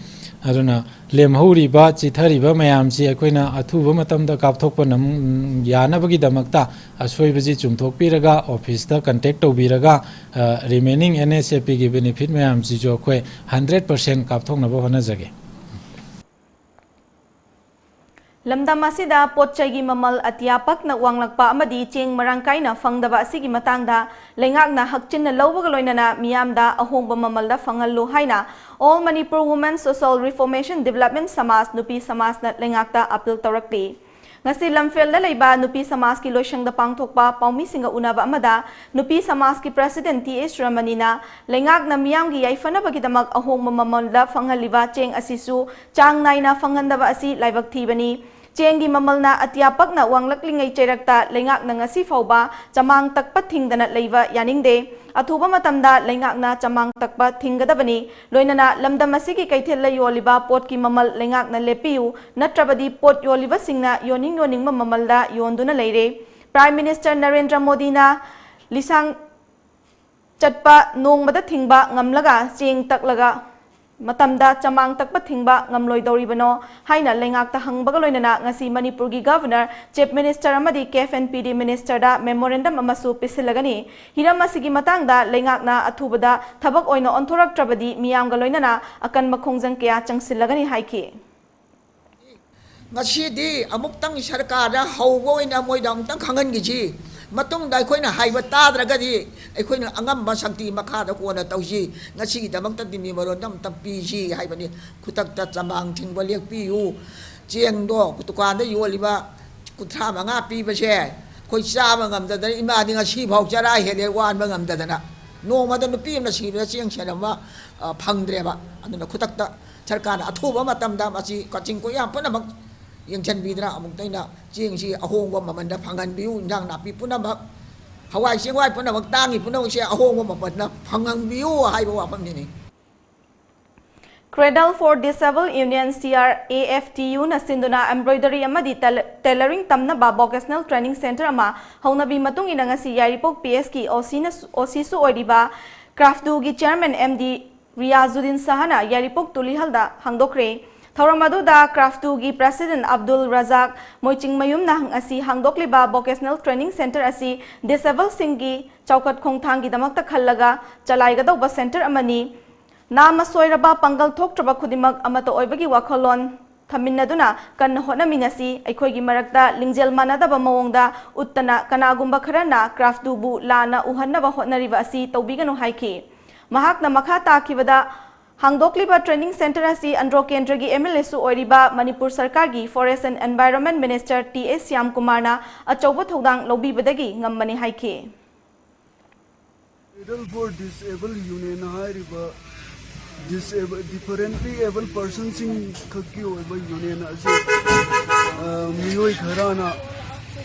ꯑꯗꯨꯅ ꯂꯦꯝꯍꯧꯔꯤꯕ, ꯆꯤꯊꯔꯤꯕ ꯃꯌꯥꯝꯁꯤ ꯑꯩꯈꯣꯏꯅ ꯑꯊꯨꯕ ꯃꯇꯝꯗ ꯀꯥꯞꯊꯣꯛꯄ ꯅꯝ-, ꯌꯥꯅꯕꯒꯤꯗꯃꯛꯇ ꯑꯁꯣꯏꯕꯁꯤ ꯆꯨꯝꯊꯣꯛꯄꯤꯔꯒ, ꯑꯣꯐꯤꯁꯇ ꯀꯟꯇꯦꯛ ꯇꯧꯕꯤꯔꯒ, ꯑ, ꯔꯤꯃꯦꯅꯤꯡ ꯑꯦꯟ ꯑꯦꯁ ꯑꯦ ꯄꯤꯒꯤ ꯕꯦꯅꯤꯐꯤꯠ ꯃꯌꯥꯝꯁꯤꯁꯨ ꯑꯩꯈꯣꯏ ꯍꯟꯗ꯭ꯔꯦꯠ ꯄꯥꯔꯁꯦꯟ ꯀꯥꯞꯊꯣꯛꯅꯕ ꯍꯣꯠꯅꯖꯒꯦ꯫ ꯂꯝꯗꯝ ꯑꯁꯤꯗ ꯄꯣꯠ ꯆꯩꯒꯤ ꯃꯃꯜ ꯑꯇꯤꯌꯥ ꯄꯛꯅ ꯋꯥꯡꯂꯛꯄ ꯑꯃꯗꯤ ꯆꯦꯡ ꯃꯔꯥꯡ ꯀꯥꯏꯅ ꯐꯪꯗꯕ ꯑꯁꯤꯒꯤ ꯃꯇꯥꯡꯗ ꯂꯩꯉꯥꯛꯅ ꯍꯛꯆꯤꯟꯅ ꯂꯧꯕꯒ ꯂꯣꯏꯅꯅ ꯃꯤꯌꯥꯝꯗ ꯑꯍꯣꯡꯕ ꯃꯃꯜꯗ ꯐꯪꯍꯜꯂꯨ ꯍꯥꯏꯅ All Manipur Women Social Reformation Development ꯁꯃꯥꯖ, ꯅꯨꯄꯤ ꯁꯃꯥꯖꯅ ꯂꯩꯉꯥꯛꯇ ꯑꯥꯄꯤꯜ ꯇꯧꯔꯛꯂꯤ꯫ ꯉꯁꯤ ꯂꯝꯐꯦꯜꯗ ꯂꯩꯕ ꯅꯨꯄꯤ ꯁꯃꯥꯖꯀꯤ ꯂꯣꯏꯁꯪꯗ ꯄꯥꯡꯊꯣꯛꯄ ꯄꯥꯎꯃꯤꯁꯤꯡꯒ ꯎꯅꯕ ꯑꯃꯗ ꯅꯨꯄꯤ ꯁꯃꯥꯖꯀꯤ ꯄ꯭ꯔꯁꯤꯗꯦꯟꯠ ꯇꯤ ꯑꯦꯁ ꯔꯃꯅꯤꯅ ꯂꯩꯉꯥꯛꯅ ꯃꯤꯌꯥꯝꯒꯤ ꯌꯥꯏꯐꯅꯕꯒꯤꯗꯃꯛ ꯑꯍꯣꯡꯕ ꯃꯃꯜꯗ ꯐꯪꯍꯜꯂꯤꯕ ꯆꯦꯡ ꯑꯁꯤꯁꯨ ꯆꯥꯡ ꯅꯥꯏꯅ ꯐꯪꯍꯟꯗꯕ ꯑꯁꯤ ꯂꯥꯏꯕꯛ ꯊꯤꯕꯅꯤ꯫ ꯆꯦꯡꯒꯤ ꯃꯃꯜꯅ ꯑꯇꯤꯌꯥ ꯄꯛꯅ ꯋꯥꯡꯂꯛꯂꯤꯉꯩ ꯆꯩꯔꯛꯇ ꯂꯩꯉꯥꯛꯅ ꯉꯁꯤ ꯐꯥꯎꯕ ꯆꯃꯥꯡ ꯇꯛꯄ ꯊꯤꯡꯗꯅ ꯂꯩꯕ ꯌꯥꯅꯤꯡꯗꯦ꯫ ꯑꯊꯨꯕ ꯃꯇꯝꯗ ꯂꯩꯉꯥꯛꯅ ꯆꯃꯥꯡ ꯇꯛꯄ ꯊꯤꯡꯒꯗꯕꯅꯤ꯫ ꯂꯣꯏꯅꯅ ꯂꯝꯗꯝ ꯑꯁꯤꯒꯤ ꯀꯩꯊꯦꯜꯗ ꯌꯣꯜꯂꯤꯕ ꯄꯣꯠꯀꯤ ꯃꯃꯜ ꯂꯩꯉꯥꯛꯅ ꯂꯦꯞꯄꯤꯌꯨ, ꯅꯠꯇ꯭ꯔꯕꯗꯤ ꯄꯣꯠ ꯌꯣꯜꯂꯤꯕꯁꯤꯡꯅ ꯌꯣꯟꯅꯤꯡ ꯌꯣꯟꯅꯤꯡꯕ ꯃꯃꯜꯗ ꯌꯣꯟꯗꯨꯅ ꯂꯩꯔꯦ꯫ ꯄ꯭ꯔꯥꯏꯝ ꯃꯤꯅꯤꯁꯇꯔ ꯅꯔꯦꯟꯗ꯭ꯔ ꯃꯣꯗꯤꯅ ꯂꯤꯁꯥꯡ ꯆꯠꯄ ꯅꯣꯡꯃꯗ ꯊꯤꯡꯕ ꯉꯝꯂꯒ ꯆꯦꯡ ꯇꯛꯂꯒ ꯃꯇꯝꯗ ꯆꯃꯥꯡ ꯇꯛꯄ ꯊꯤꯡꯕ ꯉꯝꯂꯣꯏꯗꯧꯔꯤꯕꯅꯣ ꯍꯥꯏꯅ ꯂꯩꯉꯥꯛꯇ ꯍꯪꯕꯒ ꯂꯣꯏꯅꯅ ꯉꯁꯤ ꯃꯅꯤꯄꯨꯔꯒꯤ ꯒꯚꯔꯅꯔ, ꯆꯤꯐ ꯃꯤꯅꯤꯁꯇꯔ ꯑꯃꯗꯤ ꯀꯦꯐ ꯑꯦꯟ ꯄꯤ ꯗꯤ ꯃꯤꯅꯤꯁꯇꯔꯗ ꯃꯦꯃꯣꯔꯦꯟꯗꯝ ꯑꯃꯁꯨ ꯄꯤꯁꯤꯜꯂꯒꯅꯤ꯫ ꯍꯤꯔꯝ ꯑꯁꯤꯒꯤ ꯃꯇꯥꯡꯗ ꯂꯩꯉꯥꯛꯅ ꯑꯊꯨꯕꯗ ꯊꯕꯛ ꯑꯣꯏꯅ ꯑꯣꯟꯊꯣꯔꯛꯇ꯭ꯔꯕꯗꯤ ꯃꯤꯌꯥꯝꯒ ꯂꯣꯏꯅꯅ ꯑꯀꯟꯕ ꯈꯣꯡꯖꯪ ꯀꯌꯥ ꯆꯪꯁꯤꯜꯂꯒꯅꯤ ꯍꯥꯏꯈꯤ꯫ ꯉꯁꯤꯗꯤ ꯑꯃꯨꯛꯇꯪ ꯁꯔꯀꯥꯔꯗ ꯍꯧꯕ ꯑꯣꯏꯅ ꯃꯣꯏꯗ ꯑꯃꯨꯛꯇꯪ ꯈꯪꯍꯟꯈꯤꯁꯤ꯫ ꯃꯇꯨꯡꯗ ꯑꯩꯈꯣꯏꯅ ꯍꯥꯏꯕ ꯇꯥꯗ꯭ꯔꯒꯗꯤ ꯑꯩꯈꯣꯏꯅ ꯑꯉꯝꯕ ꯁꯛꯇꯤ ꯃꯈꯥꯗ ꯀꯣꯟꯅ ꯇꯧꯁꯤ꯫ ꯉꯁꯤꯒꯤꯗꯃꯛꯇꯗꯤ ꯃꯦꯃꯣꯔꯦꯟꯗꯝ ꯑꯝꯇ ꯄꯤꯁꯤ ꯍꯥꯏꯕꯅꯤ꯫ ꯈꯨꯗꯛꯇ ꯆꯃꯥꯡ ꯊꯤꯡꯕ ꯂꯦꯞꯄꯤꯌꯨ꯫ ꯆꯦꯡꯗꯣ ꯗꯨꯀꯥꯟꯗ ꯌꯣꯜꯂꯤꯕ ꯀꯨꯟꯊ꯭ꯔꯥ ꯃꯉꯥ ꯄꯤꯕꯁꯦ ꯑꯩꯈꯣꯏ ꯆꯥꯕ ꯉꯝꯗꯗꯅ, ꯏꯃꯥꯗꯤ ꯉꯁꯤꯐꯥꯎ ꯆꯔꯥ ꯍꯦꯜꯂꯦ ꯋꯥꯟꯕ ꯉꯝꯗꯗꯅ꯫ ꯅꯣꯡꯃꯗ ꯅꯨꯄꯤ ꯑꯃꯅ ꯁꯤꯕꯗ ꯆꯦꯡ ꯁꯦꯔ ꯑꯃ, ꯑ, ꯐꯪꯗ꯭ꯔꯦꯕ꯫ ꯑꯗꯨꯅ ꯈꯨꯗꯛꯇ ꯁꯔꯀꯥꯔꯅ ꯑꯊꯨꯕ ꯃꯇꯝꯗ ꯃꯁꯤ ꯀꯛꯆꯤꯡ ꯀꯣꯏꯌꯥ ꯄꯨꯝꯅꯃꯛ ꯌꯦꯡꯁꯤꯟꯕꯤꯗꯅ ꯑꯃꯨꯛꯇ ꯑꯩꯅ ꯆꯦꯡꯁꯤ ꯑꯍꯣꯡꯕ ꯃꯃꯜꯗ ꯐꯪꯍꯟꯕꯤꯌꯨ, ꯏꯟꯖꯥꯡ ꯅꯥꯄꯤ ꯄꯨꯝꯅꯃꯛ, ꯍꯋꯥꯏ ꯆꯦꯡꯋꯥꯏ ꯄꯨꯝꯅꯃꯛ, ꯇꯥꯡꯉꯤ ꯄꯨꯝꯅꯃꯛꯁꯦ ꯑꯍꯣꯡꯕ ꯃꯃꯜꯗ ꯐꯪꯍꯟꯕꯤꯌꯨ ꯍꯥꯏꯕ ꯋꯥꯐꯝꯁꯤꯅꯤ꯫ Cradle for Disabled Union, C R A F T U ꯅ ꯁꯤꯟꯗꯨꯅ embroidery ꯑꯃꯗꯤ tel-, tailoring ꯇꯝꯅꯕ vocational training center ꯑꯃ ꯍꯧꯅꯕꯤ ꯃꯇꯨꯡ ꯏꯟꯅ ꯉꯁꯤ ꯌꯥꯏꯔꯤꯄꯣꯛ P S ꯀꯤ O C ꯅ, O C ꯁꯨ ꯑꯣꯏꯔꯤꯕ CRAFTU ꯒꯤ chairman M D ꯔꯤꯌꯥꯖꯨꯗꯤꯟ ꯁꯍꯥꯅ ꯌꯥꯏꯔꯤꯄꯣꯛ ꯇꯨꯂꯤꯍꯜꯗ ꯍꯥꯡꯗꯣꯛꯈ꯭ꯔꯦ꯫ ꯊꯧꯔꯝ ꯑꯗꯨꯗ CRAFTU ꯒꯤ president ꯑꯕꯗꯨꯜ ꯔꯖꯥꯛ, ꯃꯣꯏꯆꯤꯡꯃꯌꯨꯝꯅ ꯑꯁꯤ ꯍꯥꯡꯗꯣꯛꯂꯤꯕ vocational training center ꯑꯁꯤ disabled ꯁꯤꯡꯒꯤ ꯆꯥꯎꯈꯠ ꯈꯣꯡꯊꯥꯡꯒꯤꯗꯃꯛꯇ ꯈꯜꯂꯒ ꯆꯂꯥꯏꯒꯗꯧꯕ center ꯑꯃꯅꯤ꯫ ꯅꯥꯝꯃ ꯁꯣꯏꯔꯕ ꯄꯥꯡꯒꯜ ꯊꯣꯛꯇ꯭ꯔꯕ ꯈꯨꯗꯤꯡꯃꯛ ꯑꯃꯠꯇ ꯑꯣꯏꯕꯒꯤ ꯋꯥꯈꯜꯂꯣꯟ ꯊꯝꯃꯤꯟꯅꯗꯨꯅ ꯀꯟꯅ ꯍꯣꯠꯅꯃꯤꯟꯅꯁꯤ꯫ ꯑꯩꯈꯣꯏꯒꯤ ꯃꯔꯛꯇ ꯂꯤꯡꯖꯦꯜ ꯃꯥꯟꯅꯗꯕ ꯃꯑꯣꯡꯗ ꯎꯠꯇꯅ ꯀꯅꯥꯒꯨꯝꯕ ꯈꯔꯅ CRAFTU ꯕꯨ ꯂꯥꯟꯅ ꯎꯍꯟꯅꯕ ꯍꯣꯠꯅꯔꯤꯕ ꯑꯁꯤ ꯇꯧꯕꯤꯒꯅꯨ ꯍꯥꯏꯈꯤ꯫ ꯃꯍꯥꯛꯅ ꯃꯈꯥ ꯇꯥꯈꯤꯕꯗ, ꯍꯥꯡꯗꯣꯛꯂꯤꯕ training center ꯑꯁꯤ ꯑꯟꯗ꯭ꯔꯣ ꯀꯦꯟꯗ꯭ꯔꯒꯤ M L A ꯁꯨ ꯑꯣꯏꯔꯤꯕ ꯃꯅꯤꯄꯨꯔ ꯁꯔꯀꯥꯔꯒꯤ Forest and Environment Minister T A Shyam ꯀꯨꯃꯥꯔꯅ ꯑꯆꯧꯕ ꯊꯧꯗꯥꯡ ꯂꯧꯕꯤꯕꯗꯒꯤ ꯉꯝꯕꯅꯤ ꯍꯥꯏꯈꯤ꯫ Cradle for Disabled Union ꯍꯥꯏꯔꯤꯕ disable, differently abled personꯁꯤꯡ ꯈꯛꯀꯤ ꯑꯣꯏꯕ union ꯑꯁꯤ, ꯑ, ꯃꯤꯑꯣꯏ ꯈꯔꯅ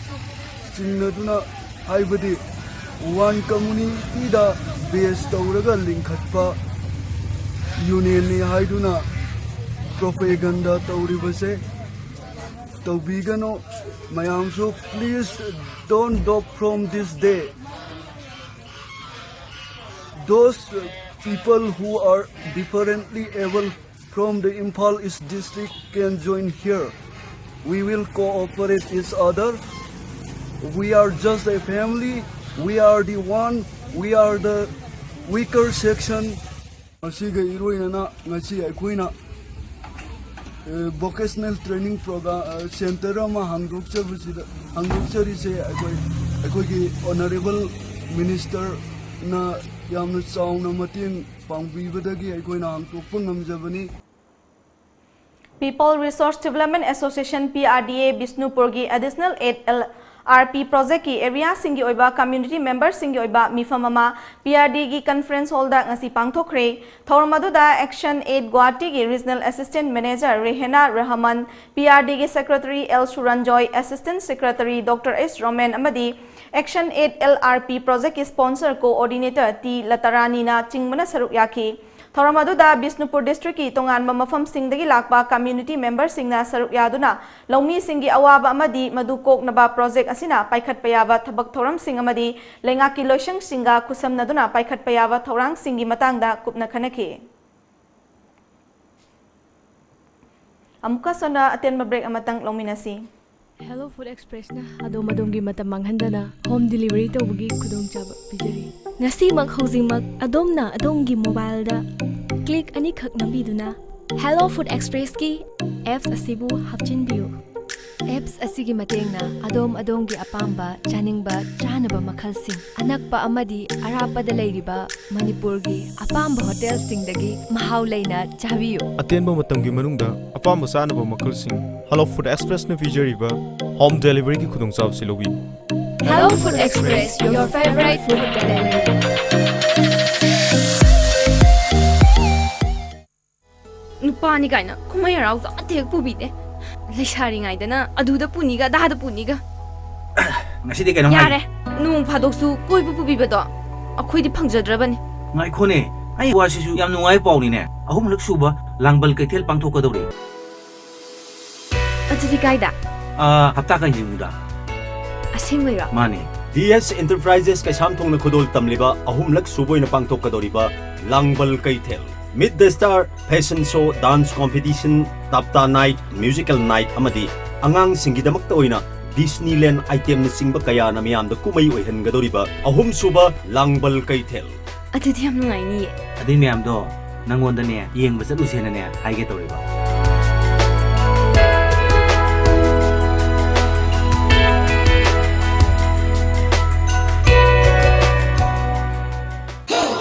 ꯆꯤꯡꯅꯗꯨꯅ, ꯍꯥꯏꯕꯗꯤ one communityꯗ base ꯇꯧꯔꯒ ꯂꯤꯡꯈꯠꯄ unionꯅꯤ ꯍꯥꯏꯗꯨꯅ propaganda ꯇꯧꯔꯤꯕꯁꯦ ꯇꯧꯕꯤꯒꯅꯨ꯫ ꯃꯌꯥꯝꯁꯨ please don't dock from this day. Those people who are differently able from the Imphal East district can join here. We will cooperate each other. We are just a family. We are the one. We are the weaker section. ꯃꯁꯤꯒ ꯏꯔꯣꯏꯅꯅ ꯉꯁꯤ ꯑꯩꯈꯣꯏꯅ, ꯑ, vocational training program, ꯑ, center ꯑꯃ ꯍꯥꯡꯗꯣꯛꯆꯕꯁꯤꯗ, ꯍꯥꯡꯗꯣꯛꯆꯔꯤꯁꯦ ꯑꯩꯈꯣꯏ, ꯑꯩꯈꯣꯏꯒꯤ honourable ministerꯅ ꯌꯥꯝꯅ ꯆꯥꯎꯅ ꯃꯇꯦꯡ ꯄꯥꯡꯕꯤꯕꯗꯒꯤ ꯑꯩꯈꯣꯏꯅ ꯍꯥꯡꯗꯣꯛꯄ ꯉꯝꯖꯕꯅꯤ꯫ People Resource Development Association, P R D A, ꯕꯤꯁꯅꯨꯄꯨꯔꯒꯤ additional eight L R P projectꯀꯤ areaꯁꯤꯡꯒꯤ ꯑꯣꯏꯕ community memberꯁꯤꯡꯒꯤ ꯑꯣꯏꯕ ꯃꯤꯐꯝ ꯑꯃ P R D ꯒꯤ conference hallꯗ ꯉꯁꯤ ꯄꯥꯡꯊꯣꯛꯈ꯭ꯔꯦ꯫ ꯊꯧꯔꯝ ꯑꯗꯨꯗ Action Aid ꯒꯨꯋꯥꯍꯥꯇꯤꯒꯤ regional assistant manager Rehena Rahman, P R D ꯒꯤ secretary L Surjoy, assistant secretary Doctor S Romen ꯑꯃꯗꯤ Action Aid L R P projectꯀꯤ sponsor coordinator T ꯂꯇꯥꯔꯥꯅꯤꯅ ꯆꯤꯡꯕꯅ ꯁꯔꯨꯛ ꯌꯥꯈꯤ꯫ ꯊꯧꯔꯝ ꯑꯗꯨꯗ ꯕꯤꯁꯅꯨꯄꯨꯔ ꯗꯤꯁꯇ꯭ꯔꯤꯛꯀꯤ ꯇꯣꯉꯥꯟꯕ ꯃꯐꯝꯁꯤꯡꯗꯒꯤ ꯂꯥꯛꯄ ꯀꯝꯃ꯭ꯌꯨꯅꯤꯇꯤ ꯃꯦꯝꯕꯔꯁꯤꯡꯅ ꯁꯔꯨꯛ ꯌꯥꯗꯨꯅ ꯂꯧꯃꯤꯁꯤꯡꯒꯤ ꯑꯋꯥꯕ ꯑꯃꯗꯤ ꯃꯗꯨ ꯀꯣꯛꯅꯕ ꯄ꯭ꯔꯣꯖꯦꯛ ꯑꯁꯤꯅ ꯄꯥꯏꯈꯠꯄ ꯌꯥꯕ ꯊꯕꯛ ꯊꯧꯔꯝꯁꯤꯡ ꯑꯃꯗꯤ ꯂꯩꯉꯥꯛꯀꯤ ꯂꯣꯏꯁꯪꯁꯤꯡꯒ ꯈꯨꯠꯁꯝꯅꯗꯨꯅ ꯄꯥꯏꯈꯠꯄ ꯌꯥꯕ ꯊꯧꯔꯥꯡꯁꯤꯡꯒꯤ ꯃꯇꯥꯡꯗ ꯀꯨꯞꯅ ꯈꯟꯅꯈꯤ꯫ ꯑꯃꯨꯛꯀ ꯁꯣꯟꯅ ꯑꯇꯦꯟꯕ ꯕ꯭ꯔꯦꯛ ꯑꯃꯇꯪ ꯂꯧꯃꯤꯟꯅꯁꯤ꯫ Hello Food Expressꯅ ꯑꯗꯣꯝ ꯑꯗꯣꯝꯒꯤ ꯃꯇꯝ ꯃꯥꯡꯍꯟꯗꯅ ꯍꯣꯝ ꯗꯤꯂꯤꯚꯔꯤ ꯇꯧꯕꯒꯤ ꯈꯨꯗꯣꯡꯆꯥꯕ ꯄꯤꯖꯔꯤ꯫ ꯉꯁꯤꯃꯛ ꯍꯧꯖꯤꯛꯃꯛ ꯑꯗꯣꯝꯅ ꯑꯗꯣꯝꯒꯤ ꯃꯣꯕꯥꯏꯜꯗ ꯀ꯭ꯂꯤꯛ ꯑꯅꯤꯈꯛ ꯅꯝꯕꯤꯗꯨꯅ Hello Food Expressꯀꯤ ꯑꯦꯞꯁ ꯑꯁꯤꯕꯨ ꯍꯥꯞꯆꯤꯟꯕꯤꯌꯨ꯫ ꯑꯦꯞꯁ ꯑꯁꯤꯒꯤ ꯃꯇꯦꯡꯅ ꯑꯗꯣꯝ ꯑꯗꯣꯝꯒꯤ ꯑꯄꯥꯝꯕ ꯆꯥꯅꯤꯡꯕ ꯆꯥꯅꯕ ꯃꯈꯜꯁꯤꯡ ꯑꯅꯛꯄ ꯑꯃꯗꯤ ꯑꯔꯥꯞꯄꯗ ꯂꯩꯔꯤꯕ ꯃꯅꯤꯄꯨꯔꯒꯤ ꯑꯄꯥꯝꯕ ꯍꯣꯇꯦꯜꯁꯤꯡꯗꯒꯤ ꯃꯍꯥꯎ ꯂꯩꯅ ꯆꯥꯕꯤꯌꯨ꯫ ꯑꯇꯦꯟꯕ ꯃꯇꯝꯒꯤ ꯃꯅꯨꯡꯗ ꯑꯄꯥꯝꯕ ꯆꯥꯅꯕ ꯃꯈꯜꯁꯤꯡ Hello Food Expressꯅ ꯄꯤꯖꯔꯤꯕ ꯍꯣꯝ ꯗꯦꯂꯤꯚꯔꯤꯒꯤ ꯈꯨꯗꯣꯡꯆꯥꯕꯁꯤ ꯂꯧꯕꯤꯌꯨ꯫ Hello Food Express, your favorite food delivery. ꯅꯨꯄꯥꯅꯤ ꯀꯥꯏꯅ ꯀꯨꯝꯍꯩ ꯍꯔꯥꯎꯁꯨ ꯑꯃꯠꯇ ꯍꯦꯛ ꯄꯨꯕꯤꯗꯦ꯫ ꯂꯩꯁꯥꯔꯤꯉꯩꯗꯅ ꯑꯗꯨꯗ ꯄꯨꯅꯤꯒ ꯑꯗꯥꯗ ꯄꯨꯅꯤꯒ꯫ ꯉꯁꯤꯗꯤ ꯀꯩꯅꯣꯝ ꯍꯥꯏꯒꯦ꯫ ꯌꯥꯔꯦ, ꯅꯣꯡ ꯐꯥꯗꯣꯛꯁꯨ ꯀꯣꯏꯕ ꯄꯨꯕꯤꯕꯗꯣ ꯑꯩꯈꯣꯏꯗꯤ ꯐꯪꯖꯗ꯭ꯔꯕꯅꯤ꯫ ꯉꯥꯏꯈꯣꯅꯦ, ꯑꯩ ꯋꯥꯁꯤꯁꯨ ꯌꯥꯝ ꯅꯨꯡꯉꯥꯏꯕ ꯄꯥꯎꯅꯤꯅꯦ꯫ ꯑꯍꯨꯝꯂꯛ ꯁꯨꯕ ꯂꯥꯡꯕꯜ ꯀꯩꯊꯦꯜ ꯄꯥꯡꯊꯣꯛꯀꯗꯧꯔꯦ꯫ ꯑꯗꯨꯗꯤ ꯀꯥꯏꯗ? ꯑꯥ, ꯍꯞꯇꯥ ꯀꯥꯡꯖꯩꯕꯨꯡꯗ꯫ ꯑꯁꯦꯡꯕꯩꯔꯣ? ꯃꯥꯅꯦ꯫ ꯗꯤ ꯑꯦꯁ Enterprises ꯀꯩꯁꯥꯝꯊꯣꯡꯅ ꯈꯨꯗꯣꯜ ꯇꯝꯂꯤꯕ ꯑꯍꯨꯝꯂꯛ ꯁꯨꯕ ꯑꯣꯏꯅ ꯄꯥꯡꯊꯣꯛꯀꯗꯧꯔꯤꯕ ꯂꯥꯡꯕꯜ ꯀꯩꯊꯦꯜ, Meet the Star, fashion show, dance competition, ꯇꯞꯇꯥ night, musical night ꯑꯃꯗꯤ ꯑꯉꯥꯡꯁꯤꯡꯒꯤꯗꯃꯛꯇ ꯑꯣꯏꯅ Disneyland itemꯅꯆꯤꯡꯕ ꯀꯌꯥꯅ ꯃꯤꯌꯥꯝꯗ ꯀꯨꯝꯍꯩ ꯑꯣꯏꯍꯟꯒꯗꯧꯔꯤꯕ ꯑꯍꯨꯝꯁꯨꯕ ꯂꯥꯡꯕꯜ ꯀꯩꯊꯦꯜ꯫ ꯑꯗꯨꯗꯤ ꯌꯥꯝ ꯅꯨꯡꯉꯥꯏꯅꯤꯌꯦ꯫ ꯑꯗꯨꯏ ꯃꯌꯥꯝꯗꯣ ꯅꯪꯉꯣꯟꯗꯅꯦ ꯌꯦꯡꯕ ꯆꯠꯂꯨꯁꯦꯅꯅꯦ ꯍꯥꯏꯒꯦ ꯇꯧꯔꯤꯕ꯫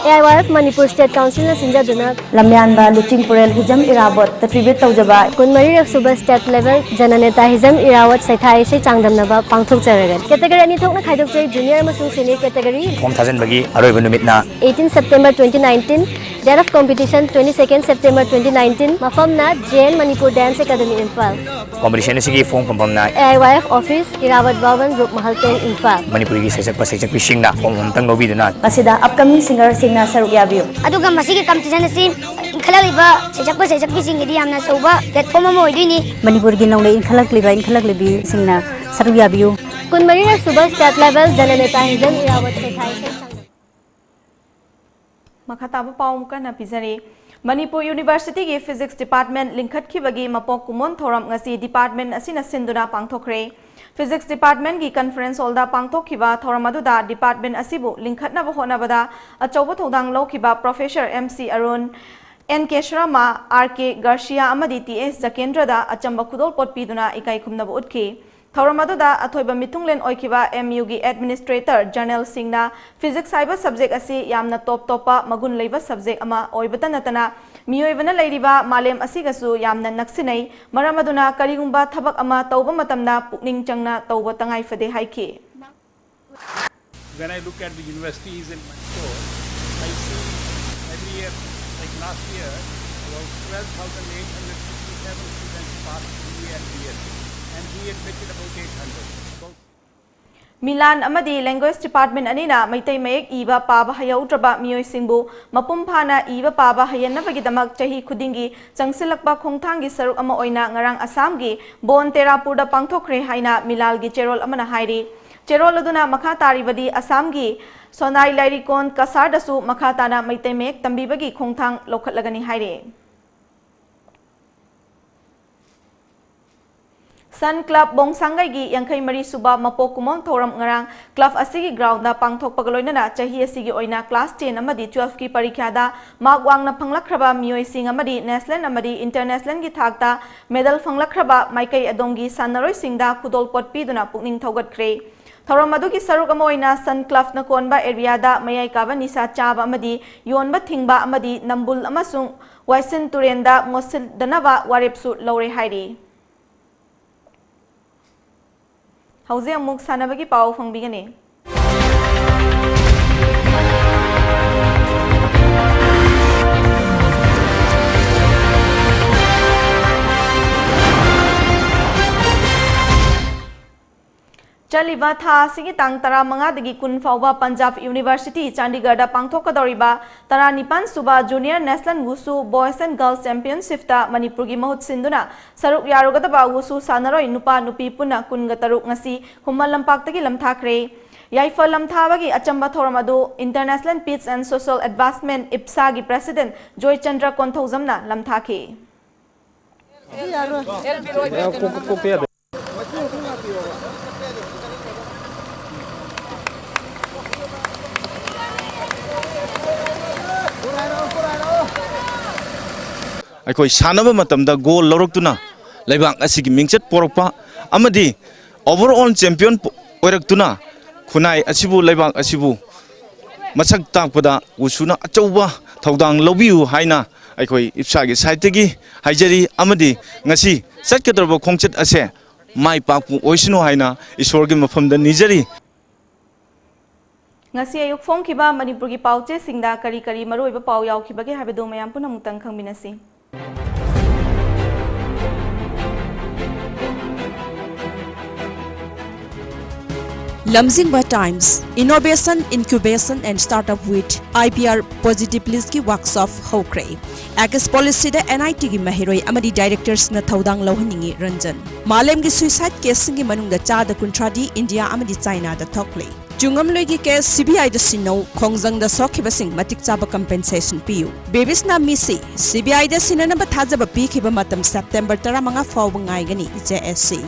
A I Y F Manipur state ꯀꯥꯎꯟꯁꯤꯜꯅ ꯁꯤꯟꯖꯗꯨꯅ ꯂꯝꯌꯥꯟꯕ ꯂꯨꯆꯤꯡꯄꯨꯔꯦꯜ ꯍꯤꯖꯝ ꯏꯔꯥꯕꯣꯠꯇ tribute ꯇꯧꯖꯕ ꯀꯨꯟꯃꯔꯤꯔꯛ ꯁꯨꯕ ꯁ꯭ꯇꯦꯠ ꯂꯦꯚꯦꯜ ꯖꯅꯅꯦꯇꯥ ꯍꯤꯖꯝ ꯏꯔꯥꯕꯣꯠ ꯁꯩꯊꯥ ꯏꯁꯩ ꯆꯥꯡꯗꯝꯅꯕ ꯄꯥꯡꯊꯣꯛꯆꯔꯒꯅꯤ꯫ ꯀꯦꯇꯦꯒꯣꯔꯤ ꯑꯅꯤ ꯊꯣꯛꯅ ꯈꯥꯏꯗꯣꯛꯆꯩ, ꯖꯨꯅꯤꯌꯔ ꯑꯃꯁꯨꯡ ꯁꯦꯅꯤꯌꯔ ꯀꯦꯇꯦꯒꯣꯔꯤ꯫ ꯐꯣꯝ ꯊꯥꯖꯤꯟꯕꯒꯤ ꯑꯔꯣꯏꯕ ꯅꯨꯃꯤꯠꯅ eighteen September twenty nineteen꯫ Date of competition, twenty-second September twenty nineteen. ꯃꯐꯝꯅ J N Manipur Dance Academy, Imphal. Competition ꯑꯁꯤꯒꯤ form ꯐꯪꯐꯝꯅ A I Y F office, Irrawaddy Bhawan, Rup Mahal ten, Imphal. ꯃꯅꯤꯄꯨꯔꯒꯤ ꯁꯩꯁꯛꯄ ꯁꯩꯁꯛꯄꯤꯁꯤꯡꯅ form ꯑꯃꯇꯪ ꯂꯧꯕꯤꯗꯨꯅ ꯃꯁꯤꯗ upcoming singerꯁꯤꯡꯅ ꯁꯔꯨꯛ ꯌꯥꯕꯤꯌꯨ꯫ ꯑꯗꯨꯒ ꯃꯁꯤꯒꯤ competition ꯑꯁꯤ ꯏꯟꯈꯠꯂꯛꯂꯤꯕ ꯁꯩꯁꯛꯄ ꯁꯩꯁꯛꯄꯤꯁꯤꯡꯒꯤꯗꯤ ꯌꯥꯝꯅ ꯑꯆꯧꯕ platform ꯑꯃ ꯑꯣꯏꯗꯣꯏꯅꯤ꯫ ꯃꯅꯤꯄꯨꯔꯒꯤ ꯅꯧꯅ ꯏꯟꯈꯠꯂꯛꯂꯤꯕ ꯏꯟꯈꯠꯂꯛꯂꯤꯕꯤꯁꯤꯡꯅ ꯁꯔꯨꯛ ꯌꯥꯕꯤꯌꯨ꯫ ꯀꯨꯟꯃꯔꯤꯔꯛ ꯁꯨꯕ state level Jananeta Hizen Irrawaddy Seithai ꯏꯁꯩ ꯁꯪꯒꯝ꯫ ꯃꯈꯥ ꯇꯥꯕ ꯄꯥꯎ ꯑꯃꯨꯛ ꯀꯟꯅ ꯄꯤꯖꯔꯤ꯫ ꯃꯅꯤꯄꯨꯔ Universityꯒꯤ Physics Department ꯂꯤꯡꯈꯠꯈꯤꯕꯒꯤ ꯃꯄꯣꯛ ꯀꯨꯝꯑꯣꯟ ꯊꯧꯔꯝ ꯉꯁꯤ department ꯑꯁꯤꯅ ꯁꯤꯟꯗꯨꯅ ꯄꯥꯡꯊꯣꯛꯈ꯭ꯔꯦ꯫ Physics Departmentꯒꯤ conference hallꯗ ꯄꯥꯡꯊꯣꯛꯈꯤꯕ ꯊꯧꯔꯝ ꯑꯗꯨꯗ department ꯑꯁꯤꯕꯨ ꯂꯤꯡꯈꯠꯅꯕ ꯍꯣꯠꯅꯕꯗ ꯑꯆꯧꯕ ꯊꯧꯗꯥꯡ ꯂꯧꯈꯤꯕ Professor M C Arun, N K Sharma, R K Garcia ꯑꯃꯗꯤ T S Jakendraꯗ ꯑꯆꯝꯕ ꯈꯨꯗꯣꯜꯄꯣꯠ ꯄꯤꯗꯨꯅ ꯏꯀꯥꯏ ꯈꯨꯝꯅꯕ ꯎꯠꯈꯤ꯫ ꯊꯧꯔꯝ ꯑꯗꯨꯗ ꯑꯊꯣꯏꯕ ꯃꯤꯊꯨꯡꯂꯦꯟ ꯑꯣꯏꯈꯤꯕ M Uꯒꯤ administrator generalꯁꯤꯡꯅ Physics ꯍꯥꯏꯕ subject ꯑꯁꯤ ꯌꯥꯝꯅ top ꯇꯣꯞꯄ ꯃꯒꯨꯟ ꯂꯩꯕ subject ꯑꯃ ꯑꯣꯏꯕꯇ ꯅꯠꯇꯅ ꯃꯤꯑꯣꯏꯕꯅ ꯂꯩꯔꯤꯕ ꯃꯥꯂꯦꯝ ꯑꯁꯤꯒꯁꯨ ꯌꯥꯝꯅ ꯅꯛꯁꯤꯟꯅꯩ, ꯃꯔꯝ ꯑꯗꯨꯅ ꯀꯔꯤꯒꯨꯝꯕ ꯊꯕꯛ ꯑꯃ ꯇꯧꯕ ꯃꯇꯝꯗ ꯄꯨꯛꯅꯤꯡ ꯆꯪꯅ ꯇꯧꯕ ꯇꯉꯥꯏ ꯐꯗꯦ ꯍꯥꯏꯈꯤ꯫ When I look at the universities in Manipur, I see every year, like last year, about twelve thousand eight hundred fifty-seven students passed B A and B Sc, and we admitted about eight hundred. About Milan ꯑꯃꯗꯤ Language Department ꯑꯅꯤꯅ ꯃꯩꯇꯩ ꯃꯌꯦꯛ ꯏꯕ ꯄꯥꯕ ꯍꯩꯍꯧꯗ꯭ꯔꯕ ꯃꯤꯑꯣꯏꯁꯤꯡꯕꯨ ꯃꯄꯨꯡ ꯐꯥꯅ ꯏꯕ ꯄꯥꯕ ꯍꯩꯍꯟꯅꯕꯒꯤꯗꯃꯛ ꯆꯍꯤ ꯈꯨꯗꯤꯡꯒꯤ ꯆꯪꯁꯤꯜꯂꯛꯄ ꯈꯣꯡꯊꯥꯡꯒꯤ ꯁꯔꯨꯛ ꯑꯃ ꯑꯣꯏꯅ ꯉꯔꯥꯡ ꯑꯁꯥꯝꯒꯤ ꯕꯣꯟ ꯇꯦꯔꯥꯄꯨꯔꯗ ꯄꯥꯡꯊꯣꯛꯈ꯭ꯔꯦ ꯍꯥꯏꯅ ꯃꯤꯂꯥꯜꯒꯤ ꯆꯦꯔꯣꯜ ꯑꯃꯅ ꯍꯥꯏꯔꯤ꯫ ꯆꯦꯔꯣꯜ ꯑꯗꯨꯅ ꯃꯈꯥ ꯇꯥꯔꯤꯕꯗꯤ ꯑꯁꯥꯝꯒꯤ ꯁꯣꯅꯥꯏ ꯂꯥꯏꯔꯤꯀꯣꯟ ꯀꯁꯥꯔꯗꯁꯨ ꯃꯈꯥ ꯇꯥꯅ ꯃꯩꯇꯩ ꯃꯌꯦꯛ ꯇꯝꯕꯤꯕꯒꯤ ꯈꯣꯡꯊꯥꯡ ꯂꯧꯈꯠꯂꯒꯅꯤ ꯍꯥꯏꯔꯤ꯫ Sun Club ꯕꯣꯡꯁꯥꯡꯒꯩꯒꯤ ꯌꯥꯡꯈꯩ ꯃꯔꯤ ꯁꯨꯕ ꯃꯄꯣꯛ ꯀꯨꯝꯑꯣꯟ ꯊꯧꯔꯝ ꯉꯔꯥꯡ club ꯑꯁꯤꯒꯤ groundꯗ ꯄꯥꯡꯊꯣꯛꯄꯒ ꯂꯣꯏꯅꯅ ꯆꯍꯤ ꯑꯁꯤꯒꯤ ꯑꯣꯏꯅ class ten ꯑꯃꯗꯤ twelveꯀꯤ ꯄꯔꯤꯈ꯭ꯌꯥꯗ mark ꯋꯥꯡꯅ ꯐꯪꯂꯛꯈ꯭ꯔꯕ ꯃꯤꯑꯣꯏꯁꯤꯡ ꯑꯃꯗꯤ national ꯑꯃꯗꯤ internationalꯒꯤ ꯊꯥꯛꯇ medal ꯐꯪꯂꯛꯈ꯭ꯔꯕ ꯃꯥꯏꯀꯩ ꯑꯗꯣꯝꯒꯤ ꯁꯥꯟꯅꯔꯣꯏꯁꯤꯡꯗ ꯈꯨꯗꯣꯜꯄꯣꯠ ꯄꯤꯗꯨꯅ ꯄꯨꯛꯅꯤꯡ ꯊꯧꯒꯠꯈ꯭ꯔꯦ꯫ ꯊꯧꯔꯝ ꯑꯗꯨꯒꯤ ꯁꯔꯨꯛ ꯑꯃ ꯑꯣꯏꯅ Sun Clubꯅ ꯀꯣꯟꯕ areaꯗ ꯃꯌꯥꯏ ꯀꯥꯕ ꯅꯤꯁꯥ ꯆꯥꯕ ꯑꯃꯗꯤ ꯌꯣꯟꯕ ꯊꯤꯡꯕ ꯑꯃꯗꯤ ꯅꯝꯕꯨꯜ ꯑꯃꯁꯨꯡ ꯋꯥꯏꯁꯤꯟ ꯇꯨꯔꯦꯟꯗ ꯃꯣꯠꯁꯤꯟꯗꯅꯕ ꯋꯥꯔꯦꯞꯁꯨ ꯂꯧꯔꯦ ꯍꯥꯏꯔꯤ꯫ ꯍꯧꯖꯤꯛ ꯑꯃꯨꯛ ꯁꯥꯟꯅꯕꯒꯤ ꯄꯥꯎ ꯐꯪꯕꯤꯒꯅꯤ꯫ ꯆꯠꯂꯤꯕ ꯊꯥ ꯑꯁꯤꯒꯤ ꯇꯥꯡ ꯇꯔꯥꯃꯉꯥꯗꯒꯤ ꯀꯨꯟ ꯐꯥꯎꯕ ꯄꯟꯖꯥꯕ ꯌꯨꯅꯤꯚꯔꯁꯤꯇꯤ ꯆꯥꯟꯗꯤꯒꯔꯗ ꯄꯥꯡꯊꯣꯛꯀꯗꯧꯔꯤꯕ ꯇꯔꯥꯅꯤꯄꯥꯟ ꯁꯨꯕ Junior National Wushu Boys and Girls Championshipꯇ ꯃꯅꯤꯄꯨꯔꯒꯤ ꯃꯍꯨꯠ ꯁꯤꯟꯗꯨꯅ ꯁꯔꯨꯛ ꯌꯥꯔꯨꯒꯗꯕ ꯋꯨꯁꯨ ꯁꯥꯟꯅꯔꯣꯏ ꯅꯨꯄꯥ ꯅꯨꯄꯤ ꯄꯨꯟꯅ ꯀꯨꯟꯒ ꯇꯔꯨꯛ ꯉꯁꯤ ꯈꯨꯃꯟ ꯂꯝꯄꯥꯛꯇꯒꯤ ꯂꯝꯊꯥꯈ꯭ꯔꯦ꯫ ꯌꯥꯏꯐ ꯂꯝꯊꯥꯕꯒꯤ ꯑꯆꯝꯕ ꯊꯧꯔꯝ ꯑꯗꯨ International Peace and Social Advancement, IPSAꯒꯤ President Joychandra ꯀꯣꯟꯊꯧꯖꯝꯅ ꯂꯝꯊꯥꯈꯤ꯫ ꯑꯩꯈꯣꯏ ꯁꯥꯟꯅꯕ ꯃꯇꯝꯗ ꯒꯣꯜ ꯂꯧꯔꯛꯇꯨꯅ ꯂꯩꯕꯥꯛ ꯑꯁꯤꯒꯤ ꯃꯤꯡꯆꯠ ꯄꯣꯔꯛꯄ ꯑꯃꯗꯤ overall champion ꯑꯣꯏꯔꯛꯇꯨꯅ ꯈꯨꯟꯅꯥꯏ ꯑꯁꯤꯕꯨ, ꯂꯩꯕꯥꯛ ꯑꯁꯤꯕꯨ ꯃꯁꯛ ꯇꯥꯛꯄꯗ ꯋꯨꯁꯨꯅ ꯑꯆꯧꯕ ꯊꯧꯗꯥꯡ ꯂꯧꯕꯤꯌꯨ ꯍꯥꯏꯅ ꯑꯩꯈꯣꯏ IPSAꯒꯤ ꯁꯥꯏꯠꯇꯒꯤ ꯍꯥꯏꯖꯔꯤ꯫ ꯑꯃꯗꯤ ꯉꯁꯤ ꯆꯠꯀꯗꯧꯔꯤꯕ ꯈꯣꯡꯆꯠ ꯑꯁꯦ ꯃꯥꯏ ꯄꯥꯛꯄ ꯑꯣꯏꯁꯅꯨ ꯍꯥꯏꯅ ꯏꯁꯣꯔꯒꯤ ꯃꯐꯝꯗ ꯅꯤꯖꯔꯤ꯫ ꯉꯁꯤ ꯑꯌꯨꯛ ꯐꯣꯡꯈꯤꯕ ꯃꯅꯤꯄꯨꯔꯒꯤ ꯄꯥꯎꯆꯦꯁꯤꯡꯗ ꯀꯔꯤ ꯀꯔꯤ ꯃꯔꯨꯑꯣꯏꯕ ꯄꯥꯎ ꯌꯥꯎꯈꯤꯕꯒꯦ ꯍꯥꯏꯕꯗꯨ ꯃꯌꯥꯝ ꯄꯨꯝꯅꯃꯛꯇꯪ ꯈꯪꯃꯤꯟꯅꯁꯤ꯫ Lamjingba Times, Innovation, Incubation and Startup with I P R Positivist ꯀꯤ workshop ꯍꯧꯈ꯭ꯔꯦ꯫ Aegis Policy the N I T ꯒꯤ ꯃꯍꯩꯔꯣꯏ ꯑꯃꯗꯤ directors ꯅ ꯊꯧꯗꯥꯡ ꯂꯧꯍꯟꯅꯤꯡꯏ ꯔꯟꯖꯟ꯫ ꯃꯥꯂꯦꯝꯒꯤ suicide case ꯁꯤꯡꯒꯤ ꯃꯅꯨꯡꯗ ꯆꯥꯗ ꯀꯨꯟꯊ꯭ꯔꯥꯗꯤ ꯏꯟꯗꯤꯌꯥ ꯑꯃꯗꯤ ꯆꯥꯏꯅꯥꯗ ꯊꯣꯛꯂꯤ꯫ ꯆꯨꯡꯉꯝꯂꯣꯏꯒꯤ case C B I ꯗ ꯁꯤꯟꯅꯧ, ꯈꯣꯡꯖꯪꯗ ꯁꯣꯛꯈꯤꯕꯁꯤꯡ ꯃꯇꯤꯛ ꯆꯥꯕ compensation ꯄꯤꯌꯨ꯫ ꯕꯦꯕꯤꯁꯅꯥ ꯃꯤꯁꯤ, C B I ꯗ ꯁꯤꯟꯅꯅꯕ ꯊꯥꯖꯕ ꯄꯤꯈꯤꯕ ꯃꯇꯝ September ꯇꯔꯥꯃꯉꯥ ꯐꯥꯎꯕ ꯉꯥꯏꯒꯅꯤ, J S C꯫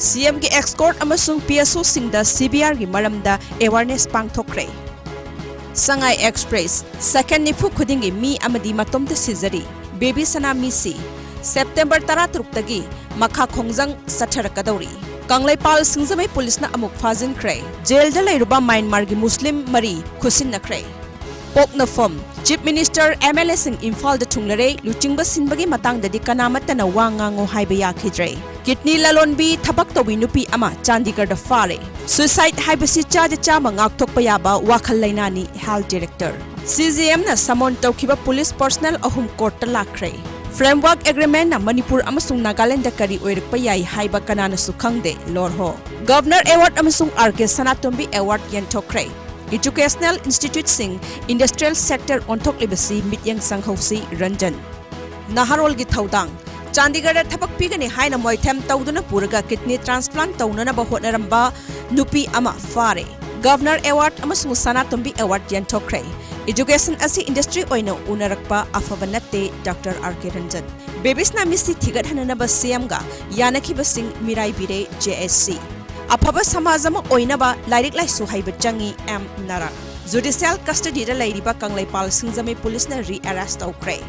C M ꯒꯤ escort ꯑꯃꯁꯨꯡ P S O ꯁꯤꯡꯗ C B R ꯒꯤ ꯃꯔꯝꯗ awareness ꯄꯥꯡꯊꯣꯛꯈ꯭ꯔꯦ꯫ Sangai Express, second ꯅꯤꯐꯨ ꯈꯨꯗꯤꯡꯒꯤ ꯃꯤ ꯑꯃꯗꯤ ꯃꯇꯣꯝꯇ ꯁꯤꯖꯔꯤ꯫ ꯕꯦꯕꯤꯁꯅꯥ ꯃꯤꯁꯤ, September ꯇꯔꯥꯇꯔꯨꯛꯇꯒꯤ ꯃꯈꯥ ꯈꯣꯡꯖꯪ ꯆꯠꯊꯔꯛꯀꯗꯧꯔꯤ꯫ ꯀꯪꯂꯩꯄꯥꯜ ꯁꯤꯡꯖꯃꯩ ꯄꯨꯂꯤꯁꯅ ꯑꯃꯨꯛ ꯐꯥꯖꯤꯟꯈ꯭ꯔꯦ꯫ ꯖꯦꯜꯗ ꯂꯩꯔꯨꯕ ꯃ꯭ꯌꯥꯟꯃꯥꯔꯒꯤ ꯃꯨꯁꯂꯤꯝ ꯃꯔꯤ ꯈꯨꯠꯁꯤꯟꯅꯈ꯭ꯔꯦ꯫ ꯄꯣꯛꯅꯐꯝ, Chief Minister, M L A ꯁꯤꯡ ꯏꯝꯐꯥꯜꯗ ꯊꯨꯡꯂꯔꯦ, ꯂꯨꯆꯤꯡꯕ ꯁꯤꯟꯕꯒꯤ ꯃꯇꯥꯡꯗꯗꯤ ꯀꯅꯥꯃꯠꯇꯅ ꯋꯥ ꯉꯥꯡꯉꯨ ꯍꯥꯏꯕ ꯌꯥꯈꯤꯗ꯭ꯔꯦ꯫ Kidney ꯂꯂꯣꯟꯕꯤ, ꯊꯕꯛ ꯇꯧꯕꯤ ꯅꯨꯄꯤ ꯑꯃ ꯆꯥꯟꯗꯤꯒꯔꯗ ꯐꯥꯔꯦ꯫ Suicide ꯍꯥꯏꯕꯁꯤ ꯆꯥꯗ ꯆꯥꯝꯃ ꯉꯥꯛꯊꯣꯛꯄ ꯌꯥꯕ ꯋꯥꯈꯜ ꯂꯩꯅꯥꯅꯤ, Health Director꯫ C J M ꯅ summon ꯇꯧꯈꯤꯕ ꯄꯨꯂꯤꯁ personnel ꯑꯍꯨꯝ court ꯇ ꯂꯥꯛꯈ꯭ꯔꯦ꯫ Framework Agreement ꯅ ꯃꯅꯤꯄꯨꯔ ꯑꯃꯁꯨꯡ ꯅꯥꯒꯥꯂꯦꯟꯗ ꯀꯔꯤ ꯑꯣꯏꯔꯛꯄ ꯌꯥꯏ ꯍꯥꯏꯕ ꯀꯅꯥꯅꯁꯨ ꯈꯪꯗꯦ, ꯂꯣꯔꯍꯣ꯫ Governor Award ꯑꯃꯁꯨꯡ ꯑꯥꯔ ꯀꯦ ꯁꯅꯥꯇꯣꯝꯕꯤ Award ꯌꯦꯟꯊꯣꯛꯈ꯭ꯔꯦ꯫ Educational institute ꯁꯤꯡ industrial sector ꯑꯣꯟꯊꯣꯛꯂꯤꯕꯁꯤ ꯃꯤꯠꯌꯦꯡ ꯆꯪꯍꯧꯁꯤ, ꯔꯟꯖꯟ꯫ ꯅꯍꯥꯔꯣꯜꯒꯤ ꯊꯧꯗꯥꯡ꯫ ꯆꯥꯟꯗꯤꯒꯔꯗ ꯊꯕꯛ ꯄꯤꯒꯅꯤ ꯍꯥꯏꯅ ꯃꯣꯏꯊꯦꯝ ꯇꯧꯗꯨꯅ ꯄꯨꯔꯒ kidney transplant ꯇꯧꯅꯅꯕ ꯍꯣꯠꯅꯔꯝꯕ ꯅꯨꯄꯤ ꯑꯃ ꯐꯥꯔꯦ꯫ Governor Award ꯑꯃꯁꯨꯡ ꯁꯅꯥꯇꯣꯝꯕꯤ Award ꯌꯦꯟꯊꯣꯛꯈ꯭ꯔꯦ꯫ Education ꯑꯁꯤ industry ꯑꯣꯏꯅ ꯎꯅꯔꯛꯄ ꯑꯐꯕ ꯅꯠꯇꯦ, ꯗꯥꯛꯇꯔ ꯑꯥꯔ ꯀꯦ ꯔꯟꯖꯟ꯫ ꯕꯦꯕꯤꯁꯅꯥ ꯃꯤꯁꯤ ꯊꯤꯒꯠꯍꯟꯅꯅꯕ ꯁꯤ ꯑꯦꯝꯒ ꯌꯥꯅꯈꯤꯕꯁꯤꯡ ꯃꯤꯔꯥꯏꯕꯤꯔꯦ, ꯖꯦ ꯑꯦꯁ ꯁꯤ꯫ ꯑꯐꯕ ꯁꯃꯥꯖ ꯑꯃ ꯑꯣꯏꯅꯕ ꯂꯥꯏꯔꯤꯛ ꯂꯥꯏꯁꯨ ꯍꯩꯕ ꯆꯪꯉꯤ, ꯑꯦꯝ ꯅꯥꯔꯥ꯫ Judicial custodyꯗ ꯂꯩꯔꯤꯕ ꯀꯪꯂꯩꯄꯥꯜ ꯁꯤꯡꯖꯃꯩ ꯄꯨꯂꯤꯁꯅ re-arrest ꯇꯧꯈ꯭ꯔꯦ꯫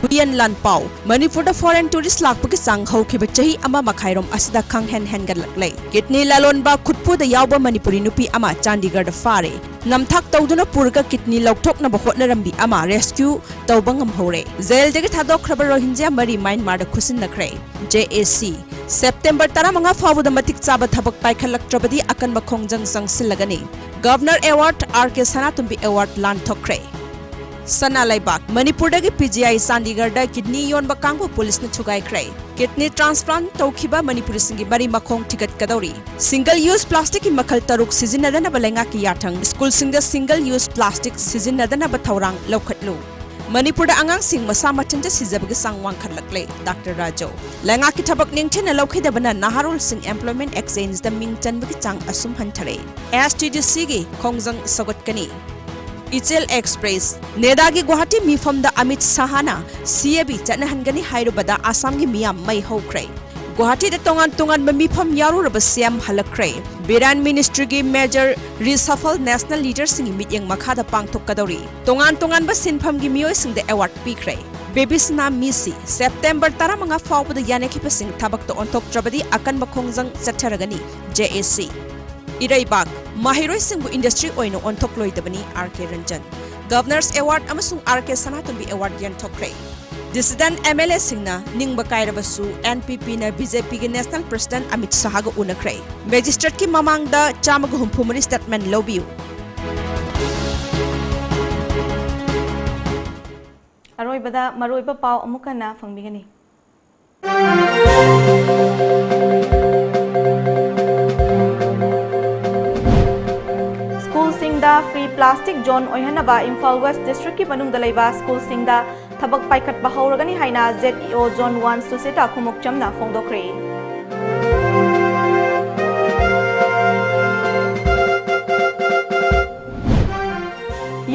ꯍꯨꯏꯌꯦꯟ ꯂꯥꯟꯄꯥꯎ꯫ ꯃꯅꯤꯄꯨꯔꯗ foreign tourist ꯂꯥꯛꯄꯒꯤ ꯆꯥꯡ ꯍꯧꯈꯤꯕ ꯆꯍꯤ ꯑꯃ ꯃꯈꯥꯏꯔꯣꯝ ꯑꯁꯤꯗ ꯈꯪꯍꯦꯟ ꯍꯦꯟꯒꯠꯂꯛꯂꯦ꯫ Kidney ꯂꯂꯣꯟꯕ ꯈꯨꯠꯄꯨꯗ ꯌꯥꯎꯕ ꯃꯅꯤꯄꯨꯔꯤ ꯅꯨꯄꯤ ꯑꯃ ꯆꯥꯟꯗꯤꯒꯔꯗ ꯐꯥꯔꯦ꯫ ꯅꯝꯊꯥꯛ ꯇꯧꯗꯨꯅ ꯄꯨꯔꯒ kidney ꯂꯧꯊꯣꯛꯅꯕ ꯍꯣꯠꯅꯔꯝꯕꯤ ꯑꯃ rescue ꯇꯧꯕ ꯉꯝꯍꯧꯔꯦ꯫ ꯖꯦꯜꯗꯒꯤ ꯊꯥꯗꯣꯛꯈ꯭ꯔꯕ ꯔꯣꯍꯤꯟꯖ꯭ꯌꯥ ꯃꯔꯤ ꯃ꯭ꯌꯥꯟꯃꯥꯔꯗ ꯈꯨꯠꯁꯤꯟꯅꯈ꯭ꯔꯦ꯫ ꯖꯦ ꯑꯦ ꯁꯤ꯫ September ꯇꯔꯥꯃꯉꯥ ꯐꯥꯎꯕꯗ ꯃꯇꯤꯛ ꯆꯥꯕ ꯊꯕꯛ ꯄꯥꯏꯈꯠꯂꯛꯇ꯭ꯔꯕꯗꯤ ꯑꯀꯟꯕ ꯈꯣꯡꯖꯪ ꯆꯪꯁꯤꯜꯂꯒꯅꯤ꯫ Governor Award ꯑꯥꯔ ꯀꯦ ꯁꯅꯥꯇꯣꯝꯕꯤ Award ꯂꯥꯟꯊꯣꯛꯈ꯭ꯔꯦ꯫ ꯁꯅꯥ ꯂꯩꯕꯥꯛ꯫ ꯃꯅꯤꯄꯨꯔꯗꯒꯤ ꯄꯤ ꯖꯤ ꯑꯥꯏ ꯆꯥꯟꯗꯤꯒꯔꯗ kidney ꯌꯣꯟꯕ ꯀꯥꯡꯕꯨ ꯄꯨꯂꯤꯁꯅ ꯊꯨꯒꯥꯏꯈ꯭ꯔꯦ꯫ Kidney transplant ꯇꯧꯈꯤꯕ ꯃꯅꯤꯄꯨꯔꯤꯁꯤꯡꯒꯤ ꯃꯔꯤ ꯃꯈꯣꯡ ꯊꯤꯒꯠꯀꯗꯧꯔꯤ꯫ Single use plasticꯀꯤ ꯃꯈꯜ ꯇꯔꯨꯛ ꯁꯤꯖꯤꯟꯅꯗꯅꯕ ꯂꯩꯉꯥꯛꯀꯤ ꯌꯥꯊꯪ꯫ ꯁ꯭ꯀꯨꯜꯁꯤꯡꯗ single use plastic ꯁꯤꯖꯤꯟꯅꯗꯅꯕ ꯊꯧꯔꯥꯡ ꯂꯧꯈꯠꯂꯨ꯫ ꯃꯅꯤꯄꯨꯔꯗ ꯑꯉꯥꯡꯁꯤꯡ ꯃꯁꯥ ꯃꯊꯟꯇ ꯁꯤꯖꯕꯒꯤ ꯆꯥꯡ ꯋꯥꯡꯈꯠꯂꯛꯂꯦ, ꯗꯥꯛꯇꯔ ꯔꯥꯖꯧ꯫ ꯂꯩꯉꯥꯛꯀꯤ ꯊꯕꯛ ꯅꯤꯡꯊꯤꯅ ꯂꯧꯈꯤꯗꯕꯅ ꯅꯍꯥꯔꯣꯜꯁꯤꯡ employment exchangeꯗ ꯃꯤꯡ ꯆꯟꯕꯒꯤ ꯆꯥꯡ ꯑꯁꯨꯝ ꯍꯟꯊꯔꯦ꯫ ꯑꯦꯁ ꯇꯤ ꯗꯤ ꯁꯤꯒꯤ ꯈꯣꯡꯖꯪ ꯁꯧꯒꯠꯀꯅꯤ꯫ ꯏꯆꯦꯜ ꯑꯦꯛꯁꯄ꯭ꯔꯦꯁ꯫ ꯅꯦꯗꯥꯒꯤ ꯒꯨꯋꯥꯍꯥꯇꯤ ꯃꯤꯐꯝꯗ ꯑꯃꯤꯠ ꯁꯥꯍꯅ ꯁꯤ ꯑꯦ ꯕꯤ ꯆꯠꯅꯍꯟꯒꯅꯤ ꯍꯥꯏꯔꯨꯕꯗ ꯑꯁꯥꯝꯒꯤ ꯃꯤꯌꯥꯝ ꯃꯩ ꯍꯧꯈ꯭ꯔꯦ꯫ ꯒꯨꯋꯥꯍꯥꯇꯤꯗ ꯇꯣꯉꯥꯟ ꯇꯣꯉꯥꯟꯕ ꯃꯤꯐꯝ ꯌꯥꯎꯔꯨꯔꯕ ꯁꯤ ꯑꯦꯝ ꯍꯜꯂꯛꯈ꯭ꯔꯦ꯫ ꯕꯤꯔꯦꯟ ꯃꯤꯅꯤꯁꯇ꯭ꯔꯤꯒꯤ major reshuffle national leaderꯁꯤꯡꯒꯤ ꯃꯤꯠꯌꯦꯡ ꯃꯈꯥꯗ ꯄꯥꯡꯊꯣꯛꯀꯗꯧꯔꯤ꯫ ꯇꯣꯉꯥꯟ ꯇꯣꯉꯥꯟꯕ ꯁꯤꯟꯐꯝꯒꯤ ꯃꯤꯑꯣꯏꯁꯤꯡꯗ award ꯄꯤꯈ꯭ꯔꯦ꯫ ꯕꯦꯕꯤꯁꯅꯥ ꯃꯤꯁꯤ꯫ September ꯇꯔꯥꯃꯉꯥ ꯐꯥꯎꯕꯗ ꯌꯥꯅꯈꯤꯕꯁꯤꯡ ꯊꯕꯛꯇ ꯑꯣꯟꯊꯣꯛꯇ꯭ꯔꯕꯗꯤ ꯑꯀꯟꯕ ꯈꯣꯡꯖꯪ ꯆꯠꯊꯔꯒꯅꯤ, ꯖꯦ ꯑꯦ ꯁꯤ꯫ ꯏꯔꯩꯕꯥꯛ꯫ ꯃꯍꯩꯔꯣꯏꯁꯤꯡꯕꯨ industry ꯑꯣꯏꯅ ꯑꯣꯟꯊꯣꯛꯂꯣꯏꯗꯕꯅꯤ, ꯑꯥꯔ ꯀꯦ ꯔꯟꯖꯟ꯫ Governor's Award ꯑꯃꯁꯨꯡ ꯑꯥꯔ ꯀꯦ ꯁꯅꯥꯇꯣꯝꯕꯤ Award ꯌꯦꯟꯊꯣꯛꯈ꯭ꯔꯦ꯫ Dissident ꯑꯦꯝ ꯑꯦꯜ ꯑꯦꯁꯤꯡꯅ ꯅꯤꯡꯕ ꯀꯥꯏꯔꯕꯁꯨ, ꯑꯦꯟ ꯄꯤ ꯄꯤꯅ ꯕꯤ ꯖꯦ ꯄꯤꯒꯤ national president ꯑꯃꯤꯠ ꯁꯥꯍꯒ ꯎꯅꯈ꯭ꯔꯦ꯫ Magistrateꯀꯤ ꯃꯃꯥꯡꯗ ꯆꯥꯝꯃꯒ ꯍꯨꯝꯐꯨ ꯃꯔꯤ statement ꯂꯧꯕꯤꯌꯨ꯫ ꯑꯔꯣꯏꯕꯗ ꯃꯔꯨꯑꯣꯏꯕ ꯄꯥꯎ ꯑꯃꯨꯛ ꯍꯟꯅ ꯐꯪꯕꯤꯒꯅꯤ꯫ ꯁ꯭ꯀꯨꯜꯁꯤꯡꯗ free plastic zone ꯑꯣꯏꯍꯟꯅꯕ ꯏꯝꯐꯥꯜ ꯋꯦꯁ꯭ꯠ ꯗꯤꯁꯇ꯭ꯔꯤꯛꯀꯤ ꯃꯅꯨꯡꯗ ꯂꯩꯕ ꯁ꯭ꯀꯨꯜꯁꯤꯡꯗ ꯊꯕꯛ ꯄꯥꯏꯈꯠꯄ ꯍꯧꯔꯒꯅꯤ ꯍꯥꯏꯅ Z E O Zone One ꯁꯨꯁꯤꯇꯥ ꯈꯨꯃꯨꯛꯆꯝꯅ ꯐꯣꯡꯗꯣꯛꯈ꯭ꯔꯦ꯫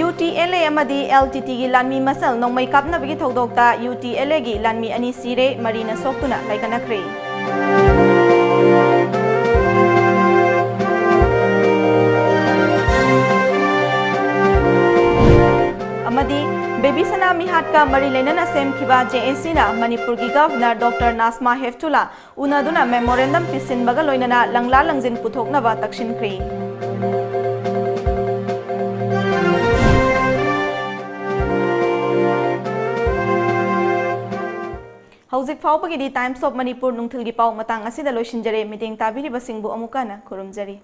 U T L A ꯑꯃꯗꯤ L T T ꯒꯤ ꯂꯥꯟꯃꯤ ꯃꯁꯦꯜ ꯅꯣꯡꯃꯩ ꯀꯥꯞꯅꯕꯒꯤ ꯊꯧꯗꯣꯛꯇ U T L A ꯒꯤ ꯂꯥꯟꯃꯤ ꯑꯅꯤ ꯁꯤꯔꯦ, ꯃꯔꯤꯅ ꯁꯣꯛꯇꯨꯅ ꯂꯥꯏꯀꯠꯅꯈ꯭ꯔꯦ꯫ ꯑꯃꯗꯤ ꯕꯦꯕꯤ ꯁꯅꯥ ꯃꯤꯍꯥꯠꯀ ꯃꯔꯤ ꯂꯩꯅꯅ ꯁꯦꯝꯈꯤꯕ J A C ꯅ ꯃꯅꯤꯄꯨꯔꯒꯤ ꯒꯚꯔꯅꯔ ꯗꯣꯛꯇꯔ ꯅꯥꯖꯃꯥ ꯍꯦꯞꯇꯨꯂꯥ ꯎꯅꯗꯨꯅ memorandum ꯄꯤꯁꯤꯟꯕꯒ ꯂꯣꯏꯅꯅ ꯂꯪꯂꯥ ꯂꯪꯖꯤꯟ ꯄꯨꯊꯣꯛꯅꯕ ꯇꯛꯁꯤꯟꯈ꯭ꯔꯦ꯫ ꯍꯧꯖꯤꯛ ꯐꯥꯎꯕꯒꯤꯗꯤ Times of Manipur ꯅꯨꯡꯊꯤꯜꯒꯤ ꯄꯥꯎ ꯃꯇꯥꯡ ꯑꯁꯤꯗ ꯂꯣꯏꯁꯤꯟꯖꯔꯦ꯫ ꯃꯤꯠꯌꯦꯡ ꯇꯥꯕꯤꯔꯤꯕꯁꯤꯡꯕꯨ ꯑꯃꯨꯛꯀ ꯍꯟꯅ ꯈꯨꯔꯨꯝꯖꯔꯤ꯫